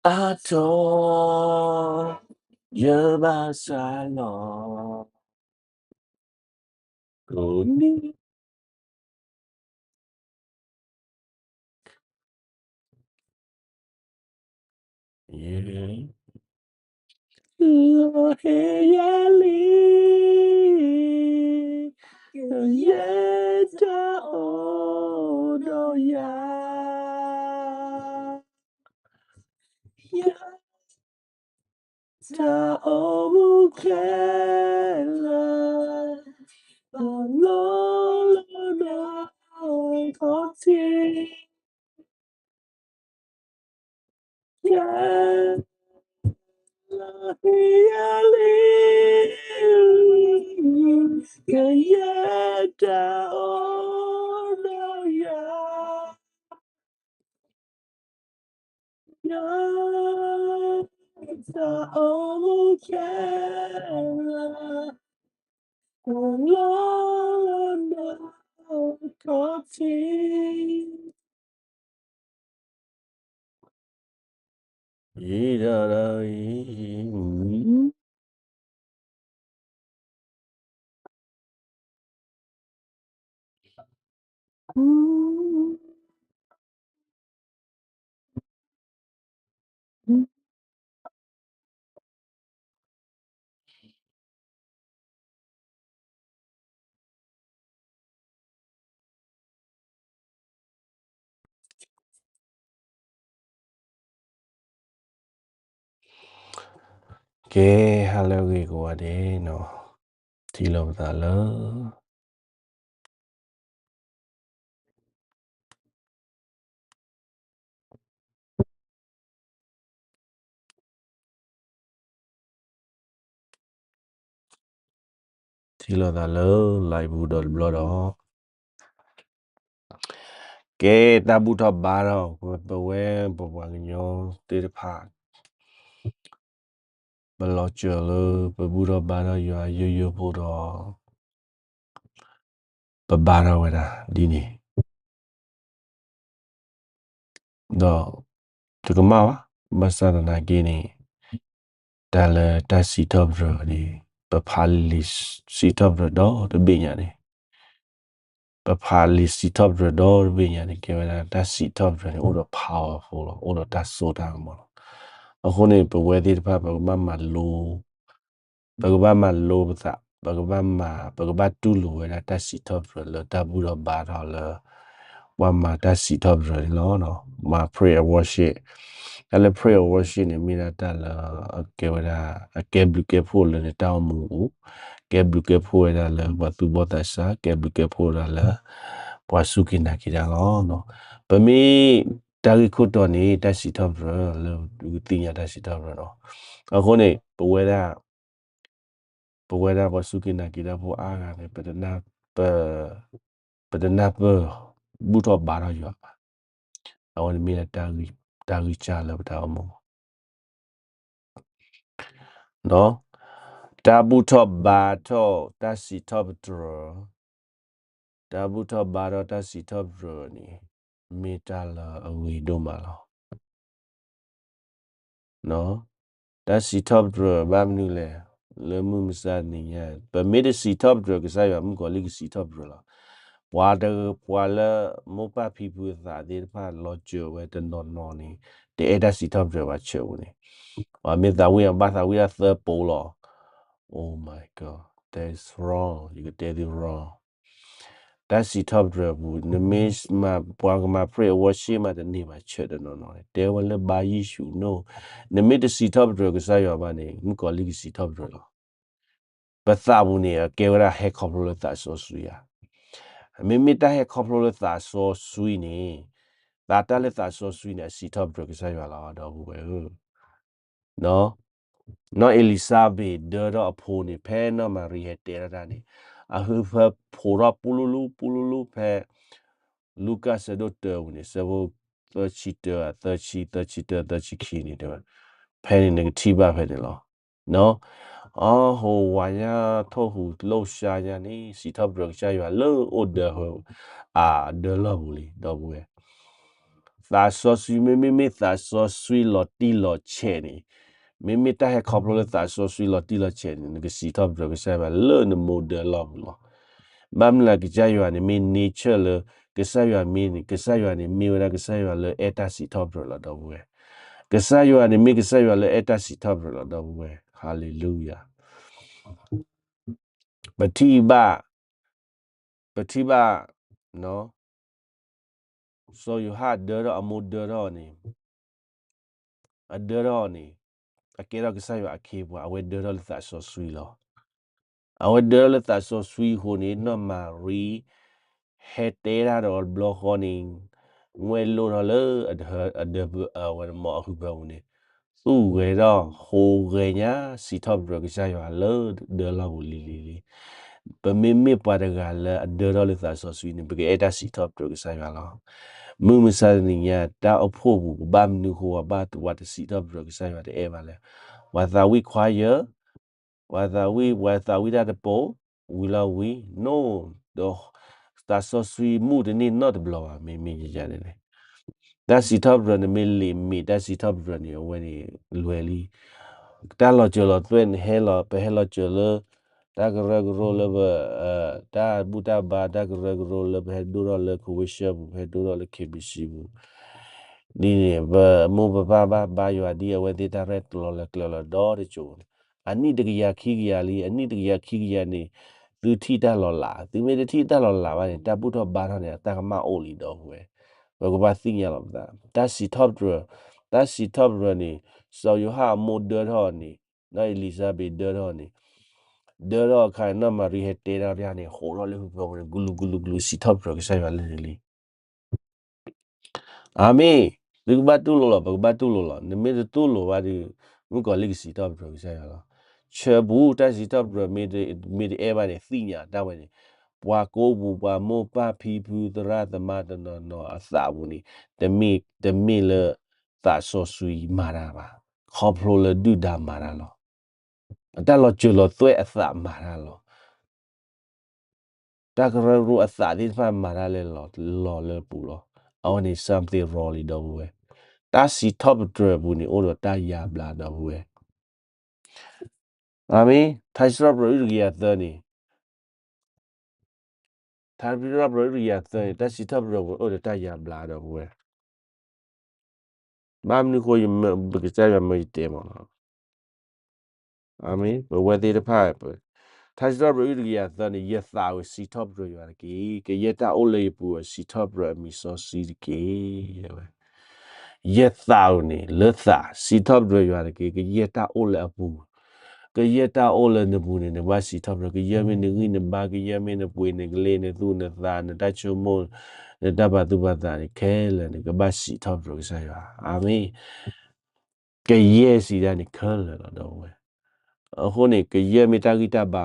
အါထီၣ် ယဘၣ်စးလီၤ ကိးနံၤ ယ လီၤဟ့ယၤလံ ယဲတၢ်အိၣ်ဒီးယၤ ယ တၢ်အိၣ်မူခဲလၢာ် ဘၣ်လီၤလၢနၤခီၣ်ထံး ယဲ လီၤဟ့ယၤလံ ကယဲတၢ်အိၣ်ဒီးယၤ ယဲ တၢ်အိၣ်မူခဲလၢာ် လီၤလၢနၤခီၣ်ထံး ယံၤဒီးဒီးယံၤ ကဲ ဟါလၢအဂ့ၤကိးဂၤဒဲးနီၤ, ထံၣ်လိာ်ပသးလၢ ထံၣ်လိာ်သးလၢ live ပူၤဒီးတဘျီဒီး ကဲ တၢ်ဘူၣ်ထီၣ်ဘါထီၣ် ပဝဲပပှၤကညီသ့ၣ်တဖၣ် ပလီၤစၢၤလၢ ပဘူၣ်ထီၣ်ဘါထီၣ်ယွၤယိယိဖိဒီး ပဘါထီၣ်ဝဲဒၣ်ဒ်န့ၣ် ဒီး တကမၣ်ဘၣ်, ဘၣ်ဆၣ်သနာ်က့န့ၣ် တၢ်လၢတၢ်စံးထီၣ်ပတြၢၤန့ၣ် ပဖးလံာ်စံးထီၣ်ပတြၢၤဒီတဘ့ၣ်ညါန့ၣ်, ပဖးလံာ်စံးထီၣ်ပတြၢၤဒီတဘ့ၣ်ညါန့ၣ် ကဲဝဲဒၣ်တၢ်စံးထီၣ်ပတြၢၤန့ၣ် အိၣ်ဒီး powerful လီၤ, အိၣ်ဒီးတၢ်စိတၢ်ကမီၤလီၤ. အဃိန့ၣ် ပဝဲသ့ၣ်တဖၣ် ပကဘၣ်မၤလိ ပကဘၣ်မၤလိပသး, ပကဘၣ်မၤ, ပကဘၣ်တူၢ်လိာ်ဝဲဒၣ်တၢ်စံးထီၣ်ပတြၢၤလၢတၢ်ဘူၣ်ထီၣ်ဘါထီၣ်လၢ ပှၤမၤတၢ်စံးထီၣ်ပတြၢၤန့ၣ်လီၤ. မၤ praise and worship, တၢ်လၢ praise and worship န့ၣ် မ့ၢ်ဒၣ်တၢ်လၢ အကဲဝဲဒၣ် အကဲဘျုးကဲဖှိၣ်လၢနတၢ်အိၣ်မူအပူၤ, ကဲဘျုးကဲဖှိၣ်ဝဲဒၣ်လၢပှၤသူၣ်ဘီၣ်သးစၢ်, ကဲဘျုးကဲဖှိၣ်ဝဲဒၣ်လၢ ပှၤစူၢ်က့ၤနာ်က့ၤတၢ်လီၤ. ပမ့ၢ်တၢ်ဂ့ၢ်ခိၣ်တီန့ၣ် တၢ်စံးထီၣ်ပတြၢၤလၢ ပကသ့ၣ်ညါတၢ်စံးထီၣ်ပတြၢၤလီၤ. အဃိန့ၣ် ပဝဲဒၣ် ပဝဲဒၣ်ပှၤစူၢ်က့ၤနာ်က့ၤတၢ်ဖိအါဂၤန့ၣ် ပ ပတနၢ်ပၢၢ် ဘူၣ်ထီၣ်ဘါထီၣ်ယွၤဘၣ်. အဝဲန့ၣ်မ့ၢ်ဒၣ်တၢ်ဂံၢ်စၢ်လၢပတၢ်အိၣ်မူ တၢ်ဘူၣ်ထီၣ်ဘါထီၣ်တၢ်စံးထီၣ်ပတြၢၤ, တၢ်ဘူၣ်ထီၣ်ဘါထီၣ်တၢ်စံးထီၣ်ပတြၢၤန့ၣ် မ့ၢ်တၢ်လၢအဂ့ၤဒိၣ်မးလီၤ. တၢ်စံးထီၣ်ပတြၢၤဘၣ်မနုၤလဲၣ်, လၢမုၢ်မဆါတနံၤညါ ပမ့ၢ်တစံးထီၣ်ပတြၢၤကစၢ်ယွၤ မုၣ်ကီၤလံၢ်ကစံးထီၣ်ပတြၢၤလီၤ. ပှၤတ ပှၤလၢမိၢ်ပၢ်ဖံဖုအသးသ့ၣ်တဖၣ် လီၤစၢၤဝဲတနီၤနီၤန့ၣ် တအဲၣ်တၢ်စံးထီၣ်ပတြၢၤဘၣ်ဆၢပူၤန့ၣ်, ပှၤမ့ၢ်သးဝံၣ်အီၤဘၣ်သးဝံၣ်အသၢပိာ်လီၤ. Oh my God, that is wrong, ယကတဲသု wrong. တၢ်စံးထီၣ်ပတြၢၤပူၤ နမ့ၢ်မၤ ပှၤကမၤ praise and worship မးတန့ၢ်ဘၣ် ဆၢတနီၤနီၤန့ၣ် တဲဝဲလၢဘါယ့ၣ်ၡူး no, နမ့ၢ်တစံးထီၣ်ပတြၢၤကစၢ်ယွၤဘၣ်န့ၣ် မုၣ်ကီၤလံၢ်ကစံးထီၣ်ပတြၢၤလီၤ. ပသးပူၤန့ၣ် အကဲဝဲဒၣ်ဟဲခီဖျိလၢသးစီဆှံဧါ. မ့မ့ၢ်တၢ်ဟဲခီဖျိလၢသးစီဆှံန့ၣ် သးတၢ်လၢသးစီဆှံန့ၣ် အစံးထီၣ်ပတြၢၤကစၢ်ယွၤလီၤ ဒီပုၢ်ဝဲၢ်ဧၢ. နီၢ်အ့လံၤစဘ့းဒၢထီၣ်အဖိန့ၣ် ဖဲနီၢ်မၤရံဟဲတဲထီၣ်တၢ်န့ၣ် အဟၢဖၢဖိးထီၣ်ပူလူလူပူလူလူဖဲ လူၤကၣ်ဆၢဒိၣ်တၢပူၤန့ၣ် ဆၢဖိသၢဆံတၢ သၢဆံ သၢဆံတၢ သၢဆံခံန့ၣ်တဲဝဲ, ဖဲန့ၣ်နကထံၣ်ဘၣ်ဖဲန့ၣ်လီၤ. အဟိဝၤညါထိၣ်ဟူးလိာ်ဆါညါန့ၣ် စံးထီၣ်ပတြၢၤကစၢ်ယွၤလၢအိၣ်ဒၢဟၢ အဒၢလီၢ်ပူၤလံ ဒီပုၢ်ဝဲၢ် သးစီဆှံ မ့မ့ၢ်မ့ၢ်သးစီဆှံလီၤတံၢ်လီၤဆဲးန့ၣ်, မ့မ့ၢ်တၢ်ဟဲခီဖျိလၢသးစီဆှံလီၤတံၢ်လီၤဆဲးန့ၣ် နကစံးထီၣ်ပတြၢၤကစၢ်ယွၤလၢနမိၢ်ဒၢလီၢ်ပူၤလီၤ. ဘၣ်မနုၤလဲၣ် ကစၢ်ယွၤန့ၣ်မ့ၢ် nature လၢ ကစၢ်ယွၤမ့ၢ်န့ၣ် ကစၢ်ယွၤန့ၣ်မ့ၢ်ဝဲဒၣ်ကစၢ်ယွၤလၢအဲၣ်တၢ်စံးထီၣ်ပတြၢၤလီၤ ဒီပုၢ်ဝဲၢ်. ကစၢ်ယွၤန့ၣ်မ့ၢ်ကစၢ်ယွၤလၢအဲၣ်တၢ်စံးထီၣ်ပတြၢၤလီၤ ဒီပုၢ်ဝဲၢ်. ဟါလ့လူယၤ. ပထံၣ်ဘၣ်, ပထံၣ်ဘၣ်, စီၤယိၤဟၣ်ဒၢထီၣ်အမိၢ်ဒၢထီၣ်န့ၣ်, အဒၢထီၣ်န့ၣ်, အကဲထီၣ်ကစၢ်ယွၤအခ့အပှၤ အဝဲဒၢထီၣ်လၢသးစီဆှံလီၤ. အဝဲဒၢထီၣ်လၢသးစီဆှံအဃိန့ၣ် နီၢ်မၤရံ ဟဲတဲတၢ်ဒီးတဘျီဃီန့ၣ်, ငွဲၣ်လိၣ်ထီၣ်လၢအဒၢ, အဒၢ, အဝဲန့ၣ်မ့ၢ်အဟုဖၢပူၤန့ၣ်, သူၣ်ဂဲၤထီၣ်ဃိးဂဲၤညါ စံးထီၣ်ပတြၢၤကစၢ်ယွၤလၢဒၢလီၢ်ပူၤလံၤလံၤလံၤ. ပမ့မ့ၢ်ပှၤတဂၤလၢအဒၢထီၣ်လၢသးစီဆှံန့ၣ် ပကအဲၣ်တၢ်စံးထီၣ်ပတြၢၤကစၢ်ယွၤလီၤ. မုၢ်မဆါတနံၤညါ တၢ်အိၣ်ဖှိၣ်ပူၤ ကဘၣ်မနုၤဃိ ပှၤဘၣ်တဝၤတစံးထီၣ်ပတြၢၤကစၢ်ယွၤတအဲၣ်ဘၣ်လဲၣ်. ပှၤသးဝံၣ်ခွါယၢ, ပှၤသးဝံၣ်, ပှၤသးဝံၣ်တၢ်တပိၤ, ဝံၤလီၤဝံၤ, နိ, ဒီးသးစီဆှံမူတန့ၢ်နီတဘျီဘၣ် မ့မ့ၢ်ယယၤန့ၣ်န့ၣ် တၢ်စံးထီၣ်ပတြၢၤန့ၣ်မ့ၢ်လံာ်မ့ၢ်တၢ်စံးထီၣ်ပတြၢၤန့ၣ် အဝဲန့ၣ်လွဲၤလံ. တၢ်လီၤစၢၤလီၤသွဲၣ်န့ၣ်ဟဲလီၤ, ပဟဲလီၤစၢၤလၢ တၢ်ကရၢကရိလၢပ, တၢ်ဘူၣ်တၢ်ဘါ တၢ်ကရၢကရိလၢပဟဲဒိၣ်ထီၣ်လၢ convention ပူၤ, ပဟဲဒိၣ်ထီၣ်လၢ ခ့ဘံၣ်စံပူၤ ဒ်န့ၣ် ပမိၢ်ပပၢ်ဘၣ်ဘါယွၤဒ်အဝဲသ့ၣ်တၢ်ရဲၣ်တၢ်ကျဲၤလီၤဒီတစိၤန့ၣ်, အနံၣ်တကယၤခံကယၤလံ, အနံၣ်တကယၤခံကယၤန့ၣ် သုထံၣ်တၢ်လီၤလး, သုမ့ၢ်တထံၣ်တၢ်လီၤလးဘၣ်န့ၣ် တၢ်ဘူၣ်ထီၣ်ဘါထီၣ်န့ၣ် အတၢ်ကမၣ်အိၣ်လံ ဒီပုၢ်ဝဲၢ်. ပကဘၣ်သ့ၣ်ညါလီၤပသး, တၢ်စံးထီၣ်ပတြၢၤ, တၢ်စံးထီၣ်ပတြၢၤန့ၣ် စီၤယိၤဟၣ်အမိၢ်ဒၢထီၣ်န့ၣ်, နီၢ်အ့လံၤစဘ့းဒၢထီၣ်န့ၣ်, ဒၢထီၣ်အခါန့ၣ် နီၢ်မၤရံဟဲတဲတၢ်တၢ်န့ၣ် ဟးထီၣ်လၢဟူဖၢပူၤန့ၣ် ကလူးကလူးကလူး စံးထီၣ်ပတြၢၤကစၢ်ယွၤလၢန့ၣ်လံ. အၤမ့ၣ်, သုကဘၣ်တူၢ်လိာ်လီၤ, ပကဘၣ်တူၢ်လိာ်လီၤ. နမ့ၢ်တတူၢ်လိာ်ဘၣ်ဒီး မုၣ်ကီၤလံၢ်ကစံးထီၣ်ပတြၢၤကစၢ်ယွၤလီၤ. ဆၢပူၤ တၢ်စံးထီၣ်ပတြၢၤမ့ၢ်တ, မ့ၢ်တအဲၣ်ဘၣ်န့ၣ် သ့ၣ်ညါတၢ်ဝဲန့ၣ်, ပှၤကိးပူၤ ပှၤမိၢ်ပၢ်ဖံဖုသရၣ်သမါတနီၤနီၤအသးပူၤန့ၣ်, တမ့ၢ်, တမ့ၢ်လၢသးစီဆှံမၤတၢ်ဘၣ်, ခီဖျိလၢဒုၣ်ဒါမၤတၢ်လီၤ. အတၢ်လီၤစၢၤလီၤသွဲၣ်အသးမၤတၢ်လီၤ. တၢ်ကရၢကရိအသးသ့ၣ်တဖၣ်မၤတၢ်လဲၤလီၤလၢပူၤလီၤ. အဝဲန့ၣ် something wrong လံ ဒီပုၢ်ဝဲၢ်. တၢ်စံးထီၣ်ပတြၢၤအပူၤန့ၣ် အိၣ်ဒီးတၢ်ယါဘျါ ဒီပုၢ်ဝဲၢ်. အၤမ့ၣ်, ထါစံးထီၣ်ပတြၢၤအုၣ်တကယၤသၢန့ၣ်, ထါစံးထီၣ်ပတြၢၤအုၣ်တကယၤသၢန့ၣ် တၢ်စံးထီၣ်ပတြၢၤအပူၤန့ၣ် အိၣ်ဒီးတၢ်ယါဘျါ ဒီပုၢ်ဝဲၢ်. ဘၣ်မနုၤဃိ ယမ့ၢ်, ပကစၢ်ယွၤမၢယတဲမးလီၤ. အၤမ့ၣ်, ပဝဲသ့ၣ်တဖၣ်, ထါစံးထီၣ်ပတြၢၤအုၣ်တကယၤသၢန့ၣ်, ယသးဧၢ စံးထီၣ်ပတြၢၤယွၤတက့ၢ်. ကယဲၢ်တၢ်အိၣ်လၢယပူၤဧၢ စံးထီၣ်ပတြၢၤအမံၤစီဆှံတက့ၢ်. ယသးဧၢန့ၣ် လၢသး စံးထီၣ်ပတြၢၤယွၤတက့ၢ်. ကယဲၢ်တၢ်အိၣ်လၢအပူၤ, ကယဲၢ်တၢ်အိၣ်လၢနပူၤန့ၣ် နဘၣ်စံးထီၣ်ပတြၢၤ, ကယဲၢ်မ့ၢ်နဂံၢ်နဘါ, ကယဲၢ်မ့ၢ်နပှ့ၤနကလ့ နသူၣ်နသး နတၢ်ဆိကမိၣ်, နတၢ်ပာ်သူၣ်ပာ်သးန့ၣ် ခဲလၢာ်န့ၣ် ကဘၣ်စံးထီၣ်ပတြၢၤကစၢ်ယွၤ. အၤမ့ၣ်. ကယဲၢ်စံးဒၣ်န့ၣ်ခဲလၢာ်လီၤ ဒီပုၢ်ဝဲၢ်. အဃိန့ၣ် ကယဲၢ်မ့ၢ်တၢ်ဂံၢ်တၢ်ဘါ,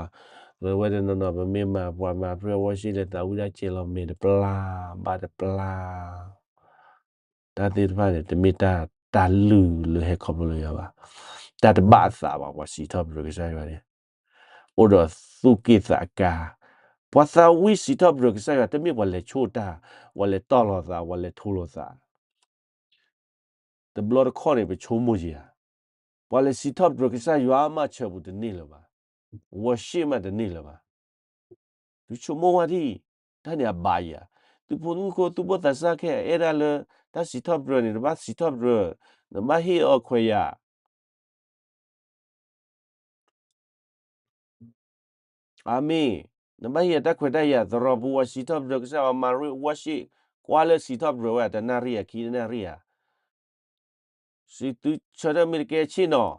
ပဝဲတနီၤနီၤ ပမ့ၢ်မၤပှၤမၤ prayer worship လဲၤသးဝံၣ်တၢ်စဲးလီၤ မဲာ်တပျၢ်, ဘၣ်တပျၢ် တၢ်သ့ၣ်တဖၣ်န့ၣ် တမ့ၢ်တၢ်, တၢ်လုၢ်လၢဟဲခီဖျိလၢယွၤဘၣ်. တၢ်တဘၣ်အသးဘၣ် ပှၤစံးထီၣ်ပတြၢၤကစၢ်ယွၤန့ၣ်, အိၣ်ဒီးသူၣ်က့ၣ်သးကါ, ပှၤသးဝံၣ်စံးထီၣ်ပတြၢၤကစၢ်ယွၤ တမ့ၢ်ပှၤလဲၤဆိၣ်တၢ်, ပှၤလဲၤတီၢ်လိာ်သး, ပှၤလဲၤထိလိာ်သး တဘျီတခီၣ်န့ၣ် ပဆိကမိၣ်ယၤ, ပှၤလဲၤစံးထီၣ်ပတြၢၤကစၢ်ယွၤမး ဆၢပူၤတန့ၢ်လၢၤဘၣ်, worship မးတန့ၢ်လၢၤဘၣ်. သုဆိကမိၣ်ဝဲဒၣ်, တၢ်န့ၣ်အဘၣ်ယၤ, သုးဖိသုးမုၢ်ဖိ သူၣ်ဘီၣ်သးစၢ်ခဲ အဲၣ်ဒၣ်လၢ တၢ်စံးထီၣ်ပတြၢၤန့ၣ် နဘၣ်စံးထီၣ်ပတြၢၤ, နဘၣ်ဟ့ၣ်အီၤခွဲးယာ် အၤမ့ၣ်, နဘၣ်ဟ့ၣ်အတၢ်ခွဲးတၢ်ယာ်, သရိာ်ပူၤဝဲစံးထီၣ်ပတြၢၤကစၢ်ယွၤ, မၤရံ worship, ကွၢ်လၢစံးထီၣ်ပတြၢၤဝဲ တနၣ်ရံၣ်ဧါ ခံနၣ်ရံၣ်ဧါ, စံးသုဆၢထၢၣ်မ့ၢ်တကဲဆ့ၣ်နီၤ,